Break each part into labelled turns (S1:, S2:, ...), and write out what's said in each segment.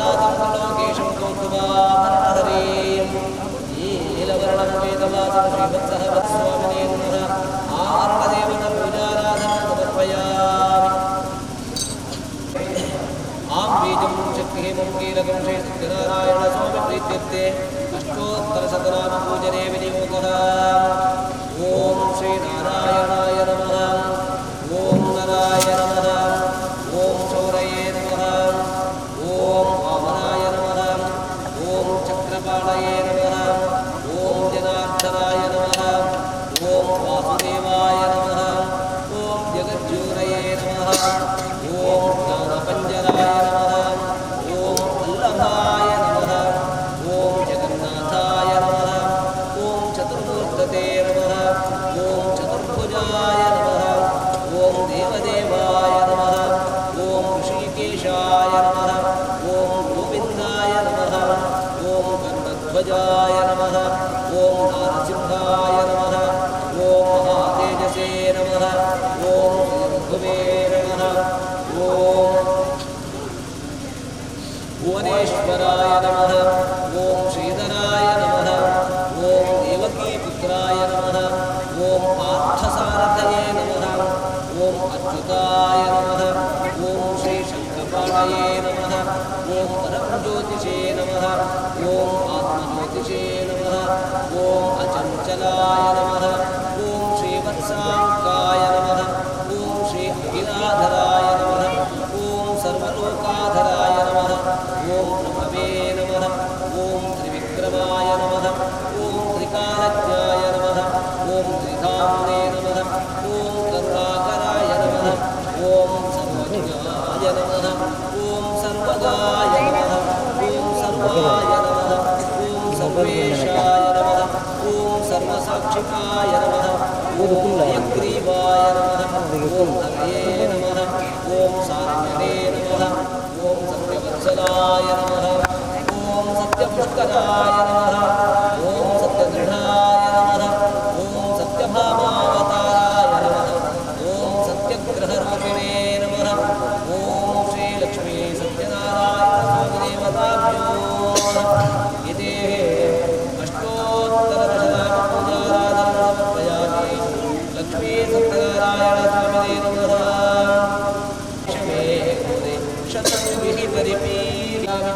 S1: ಜಗನ್ನಾಥಂ ತ್ರಿಲೋಕೇಶಂ ಕೌಸ್ತುಭಾಭರಣಹರೀಂ ನೀಲವರ್ಣಂ ವೇದವಾಸಂ ಶ್ರೀವತ್ಸಹವತ್ಸ್ವಾಮಿನೇ ನಮಃ. ಆರ್ಣದೇವನ ಪೂಜಾರಾಧನಂ ಸಮರ್ಪಯಾಮಿ. ಆಂ ಬೀಜಂ ಶಕ್ತಿಃ ಮಂ ಕೀಲಕಂ ಶ್ರೀ ಸತ್ಯನಾರಾಯಣ ಸ್ವಾಮಿ ಪ್ರೀತ್ಯರ್ಥೆ ಅಷ್ಟೋತ್ತರಶತನಾಮ ಪೂಜನೆ ವಿನಿಯೋಗಃ. ಓಂ ಶ್ರೀ ನಾರಾಯಣಾಯ ನಮಃ. ಓಂ ನರಾಯ ನಮಃ. ಓಂ ಶೌರಯೇ ನಮಃ. ಓಂ ವಾಮನಾಯ ನಮಃ. ಓಂ ಚಕ್ರಪಾಣಯೇ ನಮಃ. ಓಂ ಜನಾರ್ದನಾಯ ನಮಃ. ಓಂ ವಾಸುದೇವಾಯ ನಮಃ. ಓಂ ಜಗಜ್ಜೂರಯೇ ನಮಃ. ಓಂ ಜ್ಞಾನಪಂಜರಾಯ ನಮಃ. ಓಂ ವಲ್ಲಭಾಯ ನಮಃ. ಓಂ ಜಗನ್ನಾಥಾಯ ನಮಃ. ಓಂ ಚತುರ್ಮೂರ್ತತೆ ನಮಃ. ಓಂ ಚತುರ್ಭುಜಾಯ ನಮಃ. ಓಂ ದೇವದೇವಾಯ ನಮಃ. ಓಂ ಋಷಿಕೇಶಾಯ ನಮಃ. ಓಂ ಗೋವಿಂದಾಯ ನಮಃ. ಓಂ ಗರುಡಧ್ವಜಾಯ ನಮಃ. ಓಂ ನಾರಸಿಂಹಾಯ ನಮಃ. ಓಂ ಮಹಾತೇಜಸೇ ನಮಃ. ಓಂ ಸ್ವಯಂಭುವೇ ನಮಃ. ಓಂ ಭುವನೇಶ್ವರಾಯ ನಮಃ. ಓಂ ಶ್ರೀಧರಾಯ ನಮಃ. ಓಂ ದೇವಕೀಪುತ್ರಾಯ ನಮಃ. ಓಂ ಪಾರ್ಥಸಾರಥಯೇ ನಮಃ. ಓಂ ಅಚ್ಯುತಾಯ ನಮಃ. ಓಂ ಶ್ರೀ ಶಂಖಪಾಣಯೇ ನಮಃ. ಓಂ ಪರಂಜ್ಯೋತಿಷೇ ನಮಃ. ಓಂ ಆತ್ಮಜ್ಯೋತಿಷೇ ನಮಃ. ಓಂ ಅಚಂಚಲಾಯ ನಮಃ. ಓಂ ಶ್ರೀವತ್ಸಾಂಕಾಯ ನಮಃ. ಓಂ ಶ್ರೀ ಅಖಿಲಾಧರಾಯ ನಮಃ. ಓಂ ಸರ್ವಲೋಕಾಧರಾಯ ನಮಃ. ಓಂ ಪ್ರಭವೇ ನಮಃ. ಓಂ ತ್ರಿವಿಕ್ರಮಾಯ ನಮಃ. ಓಂ ತ್ರಿಕಾಲಜ್ಞಾಯ ನಮಃ. ಓಂ ತ್ರಿಧಾಮ್ನೇ ನಮಃ. ಓಂ ಕರುಣಾಕರಾಯ ನಮಃ. ಓಂ ಸರ್ವಜ್ಞಾಯ ನಮಃ. ಓಂ ಸರ್ವಗಾಯ ನಮಃ. ಓಂ ಸರ್ವಾಯ ನಮಃ. ಓಂ ಸರ್ವೇಶಾಯ ನಮಃ. ಓಂ ಸರ್ವಸಾಕ್ಷಿಕಾಯ ನಮಃ. ಓಂ ಹಯಗ್ರೀವಾಯ ನಮಃ. ಓಂ ಹರಯೇ ನಮಃ. ಓಂ ಸಾರಂಗನೇ ನಮಃ. ಓಂ ಸತ್ಯವತ್ಸಲಾಯ ನಮಃ. ಓಂ ಸತ್ಯಪುಷ್ಕರಾಯ ನಮಃ. ಓಂ ಸತ್ಯದೃಢಾಯ ನಮಃ. ಓಂ ಸತ್ಯಭಾಮಾವತಾರಾಯ ನಮಃ. ಓಂ ಸತ್ಯಗ್ರಹರೂಪಿಣೇ ನಮಃ. ಓಂ ಶ್ರೀ ಲಕ್ಷ್ಮೀ ಸತ್ಯನಾರಾಯಣ ಸ್ವಾಮಿ ದೇವತಾಭ್ಯೋ ನಮಃ. ಇತಿ ಅಷ್ಟೋತ್ತರದಶನಾಮ ಪೂಜಾರಾಧನಂ ಸಮರ್ಪಯಾಮಿ. ಲಕ್ಷ್ಮೀ ಸತ್ಯನಾರಾಯಣ ಸ್ವಾಮಿನೇ ನಮಃ. ಶಮೇ ಗೋದೆ ಶತಂ ವಿಹಿ ಪರಿಪೀಡಾಮಿ.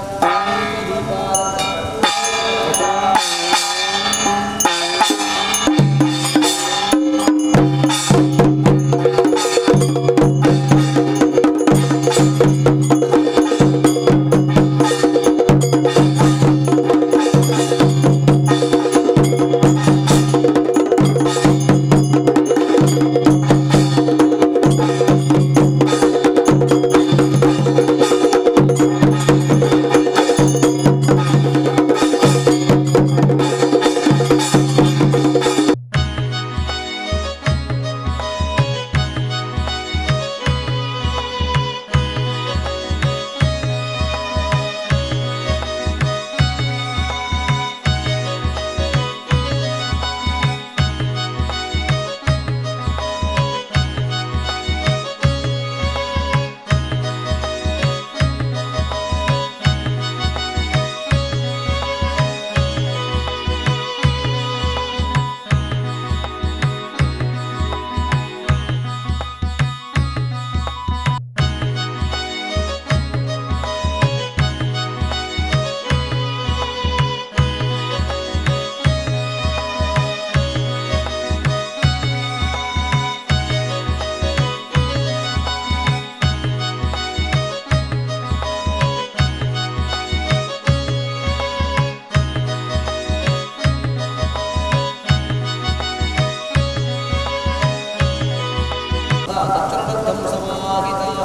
S1: ತತ್ರಬದ್ಧಂ ಸಮಾಹಿತಾಃ.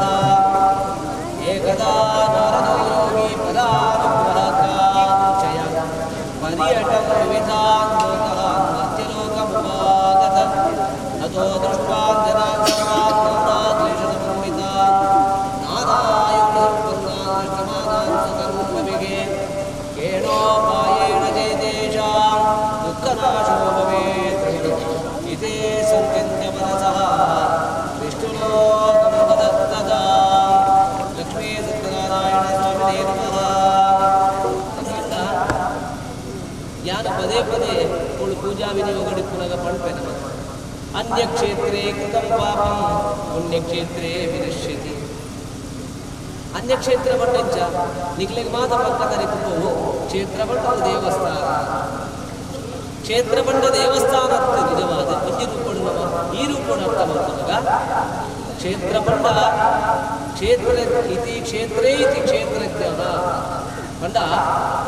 S1: ಏಕದಾ ನಾರದೋ ಯೋಗಿ ಪದಾನುಗ್ರಹಕಾಂಕ್ಷಯ ಪರ್ಯಟಂ ವಿವಿಧಾನ್ ಲೋಕಾನ್ ಮರ್ತ್ಯಲೋಕಮುಪಾಗತ. ತತೋ ದೃಷ್ಟ್ವಾನ್ ಜನಾನ್ ಸರ್ವಾನ್ ನಾನಾದ್ವೇಷಸಮನ್ವಿತಾನ್ ನಾನಾಯುಧೋತ್ಪನ್ನಾನ್ ದೃಷ್ಟಮಾನಾನ್ ಸ್ವಕರ್ಮಭಿः. ಕೇಣೋಪಾಯೇಣ ಚೇತೇಷಾಂ ದುಃಖನಾಶೋ ಭವೇತ್ ಇತಿ ಸಂಚಿತ್ಯ ಮನಸಃ ವಿಷ್ಣುಲೋಕಂ ಗತಸ್ತದಾ. ಲಕ್ಷ್ಮೀ ಸತ್ಯನಾರಾಯಣ ಸ್ವಾಮಿನೇ ನಮಃ. ಯಾನು ಪದೇ ಪದೇ ಅವಳು ಪೂಜಾ ವಿನಿಯೋಗಡಿ ಪುನಗ ಪಣ್ಪೆನ ಅನ್ಯಕ್ಷೇತ್ರೇ ಕೃತಂ ಪಾಪಂ ಪುಣ್ಯಕ್ಷೇತ್ರೇ ವಿನಶ್ಯತಿ. ಅನ್ಯಕ್ಷೇತ್ರ ಪಟ್ಟಂಚ ನಿಕ್ಲೆಗ್ ಮಾತ ಪಕ್ಕದ ಪೋವು ಕ್ಷೇತ್ರ ಪಂಡ ದೇವಸ್ಥಾನ. ಕ್ಷೇತ್ರ ಪಂಡ ದೇವಸ್ಥಾನ ನಿಜವಾದ ಒಂಜಿ ರೂಪಡು ನಮ್ಮ ಈ ರೂಪಡು ಅರ್ಥ ಮಾಡ್ತದಾಗ ಕ್ಷೇತ್ರ ಪಂಡ ಕ್ಷೇತ್ರ ಇತಿ ಕ್ಷೇತ್ರೇ ಇತಿ ಕ್ಷೇತ್ರಜ್ಞಾನ ಪಂಡ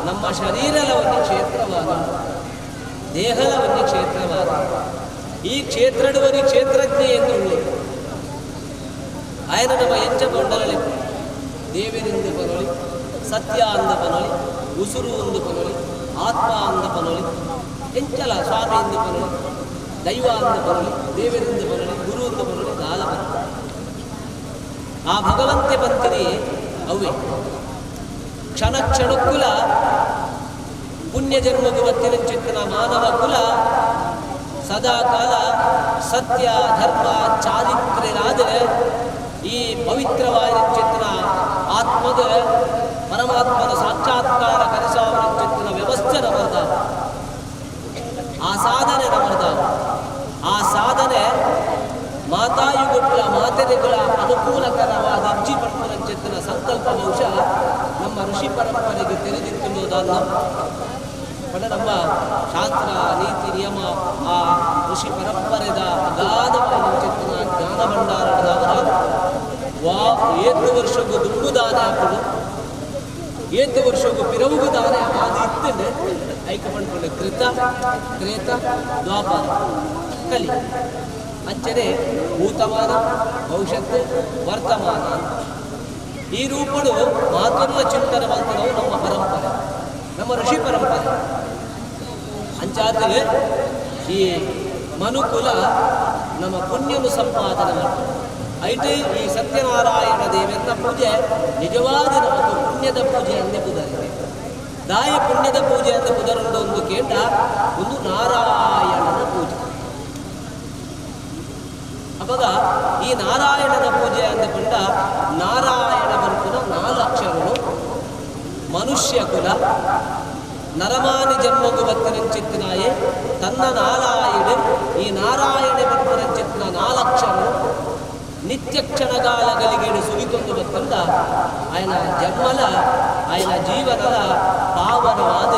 S1: ನಮ್ಮ ಶರೀರದ ಒಂದು ಕ್ಷೇತ್ರವಾದ ದೇಹದ ಒಂದು ಕ್ಷೇತ್ರವಾದ ಈ ಕ್ಷೇತ್ರಡುವನಿ ಕ್ಷೇತ್ರಜ್ಞೆ ಎಂದು ಉಳ್ಳಿ ಆಯನ ನಮ್ಮ ಎಂಚ ಕೊಂಡಲಲ್ಲಿ ದೇವರಿಂದ ಪನೊಲಿ ಸತ್ಯ ಅಂದ ಪನೊಲಿ ಉಸುರು ಒಂದು ಪನೊಲಿ ಆತ್ಮ ಅಂದ ಪನೊಲಿ ಎಂಚಲ ಸ್ವಾಮಿ ಎಂದು ಪನೊಲಿ ದೈವ ಅಂದ ಪನೊಲಿ ದೇವರಿಂದ ಪನೊಲಿ ಗುರು ಅಂದ ಪನೊಲಿ ದಾಲ ಪನೊಲಿ ಆ ಭಗವಂತೆ ಪಂತಿನಿ ಅವೇ ಕ್ಷಣ ಕ್ಷಣಕ್ಕುಲ ಪುಣ್ಯ ಜನ್ಮಗು ಬತ್ತಿನಂಚಿತ್ತಿನ ಮಾನವ ಕುಲ ಸದಾ ಕಾಲ ಸತ್ಯ ಧರ್ಮ ಚಾರಿತ್ರ್ಯರಾದರೆ ಈ ಪವಿತ್ರವಾದ ಚಿತ್ತನ ಆತ್ಮದ ಪರಮಾತ್ಮನ ಸಾಕ್ಷಾತ್ಕಾರ ಕನಸಾವನ ಚಿತ್ತನ ವ್ಯವಸ್ಥೆ ನಮರ್ದ ಆ ಸಾಧನೆ ನಮರ್ದ ಆ ಸಾಧನೆ ಮಾತಾಯುಗುಟ್ಲ ಮಾತೆರೆಗಳ ಅನುಕೂಲಕರವಾದ ಇಜ್ಜಿ ಪಡ್ಪನ ಚಿತ್ತನ ಸಂಕಲ್ಪ ಬಹುಶಃ ನಮ್ಮ ಋಷಿ ಪರಂಪರೆಗೆ ತೆರೆದಿತ್ತುವುದಲ್ಲ. ಪಡ ನಮ್ಮ ಶಾಸ್ತ್ರ ನೀತಿ ನಿಯಮ ಆ ಋಷಿ ಪರಂಪರೆದ ಅಗಾಧವಾದ ಚಿತ್ತನ ಜ್ಞಾನ ಭಂಡಾರದವರ ವಾ ಏತು ವರ್ಷಕ್ಕೂ ದುಂಬುದಾನೆ ಹಾಕುದು ಏತು ವರ್ಷಕ್ಕೂ ಪಿರವುಗು ದಾನೆ ಅದು ಇತ್ತಂಡೆ ಐಕ ಪಂಡ್ಕೊಂಡು ಕೃತ ತ್ರೇತ ದ್ವಾಪಾರ ಕಲಿ ಅಂಚನೆ ಭೂತಮಾನ ಭವಿಷ್ಯತ್ ವರ್ತಮಾನ ಈ ರೂಪಡು ಮಾತನ್ನ ಚಿಂತನೆ ಮಾಡ್ತದವು ನಮ್ಮ ಪರಂಪರೆ ನಮ್ಮ ಋಷಿ ಪರಂಪರೆ. ಅಂಚಾದರೆ ಈ ಮನುಕುಲ ನಮ್ಮ ಪುಣ್ಯನು ಸಂಪಾದನೆ ಮಾಡ್ತದೆ. ಐಟೆ ಈ ಸತ್ಯನಾರಾಯಣ ದೇವರ ಪೂಜೆ ನಿಜವಾದ ನಮಗೆ ಪುಣ್ಯದ ಪೂಜೆ ಅಂದೇ ಪುದರಿದೆ. ದಾಯ ಪುಣ್ಯದ ಪೂಜೆ ಅಂತ ಪುದರುಂಡು ಒಂದು ಕೇಂದ್ರ ಒಂದು ನಾರಾಯಣನ ಪೂಜೆ. ಅವಾಗ ಈ ನಾರಾಯಣನ ಪೂಜೆ ಅಂದಕೊಂಡ ನಾರಾಯಣ ಬರುಕುನ ನಾಲ್ಕು ಅಕ್ಷರಗಳು ಮನುಷ್ಯ ಕುಲ ನರಮಾನಿ ಜನ್ಮಗು ಬತ್ತಿನಂಚಿತ್ತಿನಾಯೆ ತನ್ನ ನಾರಾಯಣ ಈ ನಾರಾಯಣ ಬರುಪನಂಚಿತ್ತಿನ ನಾಲಕ್ಷರಗಳು ನಿತ್ಯ ಕ್ಷಣಗಾಲಗಳಿಗೆ ಸುರಿತೊಂದು ಬತ್ತಂದ ಆಯನ ಜನ್ಮಲ ಆಯನ ಜೀವನದ ಪಾವನವಾದ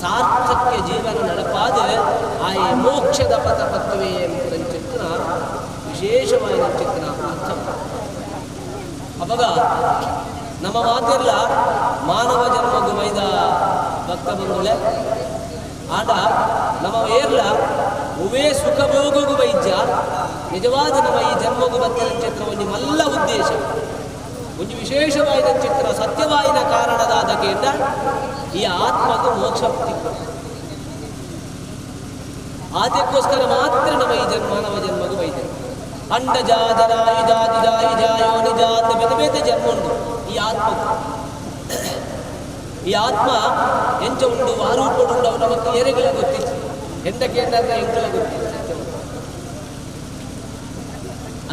S1: ಸಾರ್ಥಕ್ಯ ಜೀವನ ನಡಪಾದ ಆಯ ಮೋಕ್ಷದ ಪಥ ಪತ್ವೇ ಎಂಬುದಂಚಿತ್ತಿನ ವಿಶೇಷವಾದ ಚಿತ್ತನ ಅರ್ಥ. ಅವಾಗ ನಮ್ಮ ಮಾತಿರಲ್ಲ ಮಾನವ ಜನ್ಮಗು ಮೈದ ಭಕ್ತ ಬಂಧುಳೆ ಆಡ ನಮ್ಮ ಏರ್ಲ ಉವೇ ಸುಖ ಭೋಗಗು ವೈದ್ಯ ನಿಜವಾದ ನಮ್ಮ ಈ ಜನ್ಮಗು ಬತ್ತಿನ ಚಿತ್ರ ಒಂದು ಮಲ್ಲ ಉದ್ದೇಶ ಒಂದು ವಿಶೇಷವಾದ ಚಿತ್ರ ಸತ್ಯವಾಯಿನ ಕಾರಣದಾದ ಕೇಂದ್ರ ಈ ಆತ್ಮಗೂ ಮೋಕ್ಷ ಆದ್ಯಕ್ಕೋಸ್ಕರ ಮಾತ್ರ ನಮ್ಮ ಈ ಜನ್ಮ ಮಾನವ ಜನ್ಮಗೂ ವೈದ್ಯ ಅಂಡಜಾದರಾಯುಜಾದಿಜಾಯುಜಾಯೋನಿಜಾತ ಬೇತೆ ಬೇತೆ ಜನ್ಮ ಉಂಟು ಈ ಆತ್ಮకు. ಈ ಆತ್ಮ ಎಂಚ ಉಂಡು ಆರೂಪಡು ಅವು ನಮಕ್ ಏರೆಗಳ ಗೊತ್ತಿತ್ತು ಎಂತ ಕೇಂದ್ರ ಎಂಕಲ ಗೊತ್ತಿತ್ತು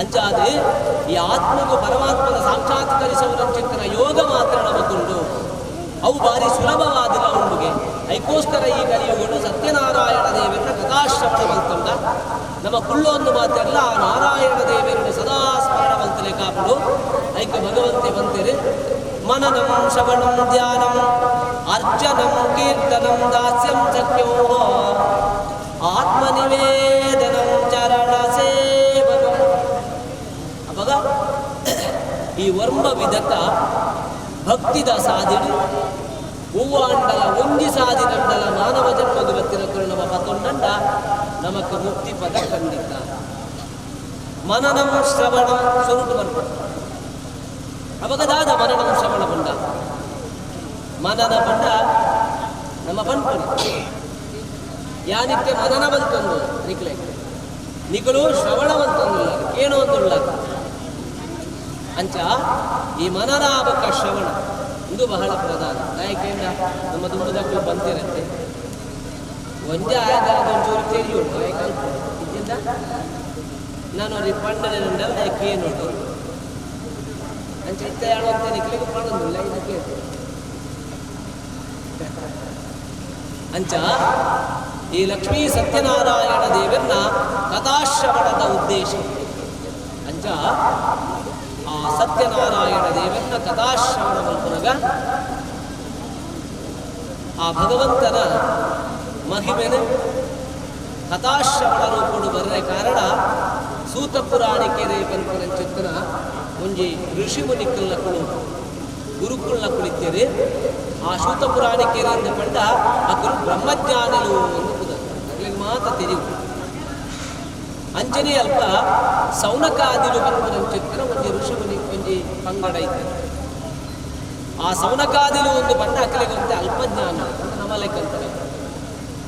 S1: ಅಂಚಾದ ಈ ಆತ್ಮಗೂ ಪರಮಾತ್ಮನ ಸಾಕ್ಷಾತ್ಕರಿಸುವ ಚಿತ್ತನ ಯೋಗ ಮಾತ್ರ ನಮಗುಂಡು ಅವು ಭಾರಿ ಸುಲಭವಾದಿಲ್ಲ ಉಂಡುಗೆ. ಐಕೋಸ್ಕರ ಈ ಕಲಿಯುಗಡು ಸತ್ಯನಾರಾಯಣ ದೇವರನ್ನ ಕಥಾಶ್ರವಣ ಮಂತಂಡ ನಮ್ಮ ಕುಳ್ಳೊಂದು ಮಾತೆಲ್ಲ ಆ ನಾರಾಯಣ ದೇವರನ್ನು ಸದಾ ಸ್ಮರಣ ಮಂತಲೆ ಕಾಪಡು ಐಕ ಭಗವಂತೆ ಬಂತೇನೆ ಮನನಂ ಶ್ರವಣಂ ಧ್ಯಾನಂ ಅರ್ಚನಂ ಕೀರ್ತನಂ ದಾಸ್ಯಂ ಸಖ್ಯೋ ಆತ್ಮನಿವೇದನಂ ಚರಣ ಸೇವನಂ. ಅವಾಗ ಈ ವರ್ಮ ವಿಧತ ಭಕ್ತಿದ ಸಾಧಿಡು ಹೂವಾಂಡಲ ಒಂಜಿ ಸಾಧಿನಂಡಲ ಮಾನವ ಜನ್ಮದ ಬತ್ತಿನ ನಮ್ಮ ಪತ್ತೊಂಡಂಡ ನಮಕ್ ಮುಕ್ತಿ ಪದ ಖಂಡಿತ. ಮನನಂ ಶ್ರವಣಂ ಸುರುಟು ಬರ್ಪಡ ಅವಾಗ ಮನನಂ ಶ್ರವಣ ಪಂಡ ಮನನ ಪಂಡ ನಮ್ಮ ಪಂಪಣಿ ಯಾನಿಕ್ಕೆ ಮನನ ಬಂತೊಂದು ನಿಕ್ಲೆ ನಿಕಲು ಶ್ರವಣ ಬಂತೊಂದಿಲ್ಲ ಏನೋ ಒಂದುಳ್ಳ ಅಂಚ ಈ ಮನನಾಭಕ ಶ್ರವಣ ಇದು ಬಹಳ ಪ್ರಧಾನ. ನಾಯಕೇಂದ್ರ ನಮ್ಮ ದುಂಬುದಕ್ಕೂ ಬಂತಿರತ್ತೆ ಒಂದೇ ಆಗ ಒಂಚೂರು ತೆರಿಯುಂಟು ಇದರಿಂದ ನಾನು ಅವ್ರಿಗೆ ಪಂಡನೆ ನಾಯಕ ಏನುಂಟು ಅಂಚ ಇತ್ತ ಹೇಳುವಂತ ನಿಕ್ಲಿಗೆ ಪಣೊಂದಿಲ್ಲ ಇದಕ್ಕೆ. ಅಂಚ ಈ ಲಕ್ಷ್ಮೀ ಸತ್ಯನಾರಾಯಣ ದೇವರನ್ನ ಕಥಾಶ್ರವಣದ ಉದ್ದೇಶ. ಅಂಚ ಆ ಸತ್ಯನಾರಾಯಣ ದೇವರನ್ನ ಕಥಾಶ್ರವಣ ಮಲ್ಪುನಗ ಆ ಭಗವಂತನ ಮಹಿಮೆನ ಕಥಾಶ್ರವಣ ರೂಪಡು ಬರ್ರೆ ಕಾರಣ ಸೂತ ಪುರಾಣಿಕೆರೆ ಪನ್ಪುನಂಚಿತ್ತನ ಒಂಜಿ ಋಷಿ ಮುನಿಕಲ್ನ ಕುಳು ಗುರುಕುಲ್ನ ಕುಳಿತೇರಿ. ಆ ಸೂತ ಪುರಾಣಿಕೆರೆ ಎಂದು ಪಂಡ ಅಕುಲು ಬ್ರಹ್ಮಜ್ಞಾನಿಲು ಎಂದು ಕುದ ಅಗ್ಲಿಗೆ ಮಾತ ತೆರಿವು. ಅಂಜನೆ ಅಲ್ಪ ಸೌನಕಾದಿಲು ಪನ್ಪುನಂಚಿತ್ತನ ಒಂಜಿ ಋಷಿ ಮುನಿ ಒಂಜಿ ಪಂಗಡ ಇತ್ತು. ಆ ಸೌನಕಾದಿಲು ಒಂದು ಪಂಡ ಅಕಲಿಗೆ ಒಂದು ಅಲ್ಪಜ್ಞಾನ ನಮಲೆಕ್ಕಂತಾರೆ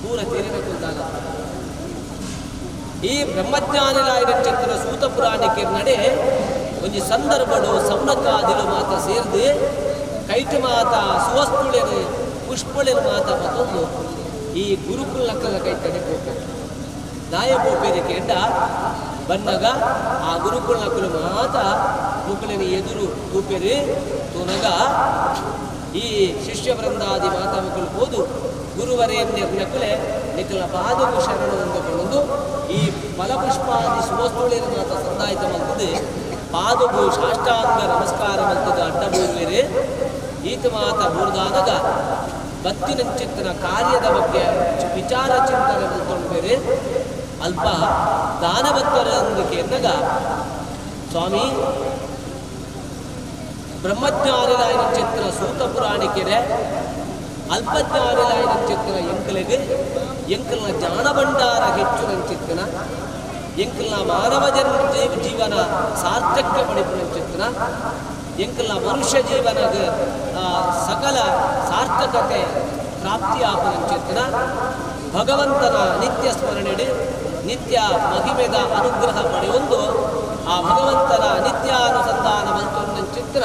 S1: ಪೂರ ತೆರಿನ ಕುಂದಾಗ. ಈ ಬ್ರಹ್ಮಜ್ಞಾನಿಲಾಯಿನ ಸೂತ ಪುರಾಣಿಕೆ ನಡೆ ಒಂಜಿ ಸಂದರ್ಭಡು ಸೌನಕಾದಿಲು ಮಾತ ಸೇರ್ದು ಕೈಟು ಮಾತ ಸುವಸ್ತುಳೆನು ಪುಷ್ಪಳೆನು ಮಾತ ಮತ್ತೊಂದು ಈ ಗುರುಕುಲಕ್ಕಲ ಕೈ ತಡೆ ಪೋಪೆ ದಾಯ ಪೋಪೇರಿ ಕೇಂಡ ಬನ್ನಗ ಆ ಗುರುಕುಲಕ್ಕಲು ಮಾತ ಮುಕುಲಿನ ಎದುರು ತೂಪೆರಿ ತೂನಗ ಈ ಶಿಷ್ಯ ವೃಂದಾದಿ ಮಾತಾ ಮಕ್ಕಳು ಹೋದು ಗುರುವರೇನ್ಯರ್ನಕುಲೆ ನಿಖಲ ಪಾದವು ಶರಣು ಎಂದುಕೊಂಡು ಈ ಫಲಪುಷ್ಪಾದಿ ಸುವಸ್ತುಳಿನ ಮಾತ ಸಂದಾಯಿತ ಮಂತದೆ ಪಾದವು ಸಾಷ್ಟಾಂಗ ನಮಸ್ಕಾರ ಮಂತದ ಅಡ್ಡಬೂರ್ವೇರೆ ಈತ ಮಾತ ಬೂರ್ದಾನಗ ಬತ್ತಿನಂಚಿತ್ತನ ಕಾರ್ಯದ ಬಗ್ಗೆ ವಿಚಾರ ಚಿಂತನೆ ಮಂತೊಂಡು ಅಲ್ಪ ದಾನವತ್ತರಂದು ಕೇಂದಾಗ ಸ್ವಾಮಿ ಬ್ರಹ್ಮಜ್ಞಾನಿಲಾಯಿನ ಚಿತ್ರ ಸೂತ ಪುರಾಣಿಕೆರೆ ಅಲ್ಪಜ್ಞಾನಿಲಾಯಿನ ಚಿತ್ರ ಎಂಕಲಿಗೆ ಎಂಕಲ್ನ ಜ್ಞಾನಭಂಡಾರ ಹೆಚ್ಚು ನಂಚಿತ್ತನ ಎಂಕಲ್ನ ಮಾನವ ಜನ್ಮ ಜೀವನ ಸಾರ್ಥಕ್ಯ ಪಡಿಪು ನಂಚಿತ್ತನ ಎಂಕಲ್ನ ಮನುಷ್ಯ ಜೀವನದ ಸಕಲ ಸಾರ್ಥಕತೆ ಪ್ರಾಪ್ತಿ ಆಪು ನಂಚಿತ್ತನ ಭಗವಂತನ ನಿತ್ಯ ಸ್ಮರಣೆ ನಿತ್ಯ ಮಹಿಮೆದ ಅನುಗ್ರಹ ಪಡೆಯೊಂದು ಆ ಭಗವಂತನ ನಿತ್ಯಾನುಸಂಧಾನ ಮಂತ್ರ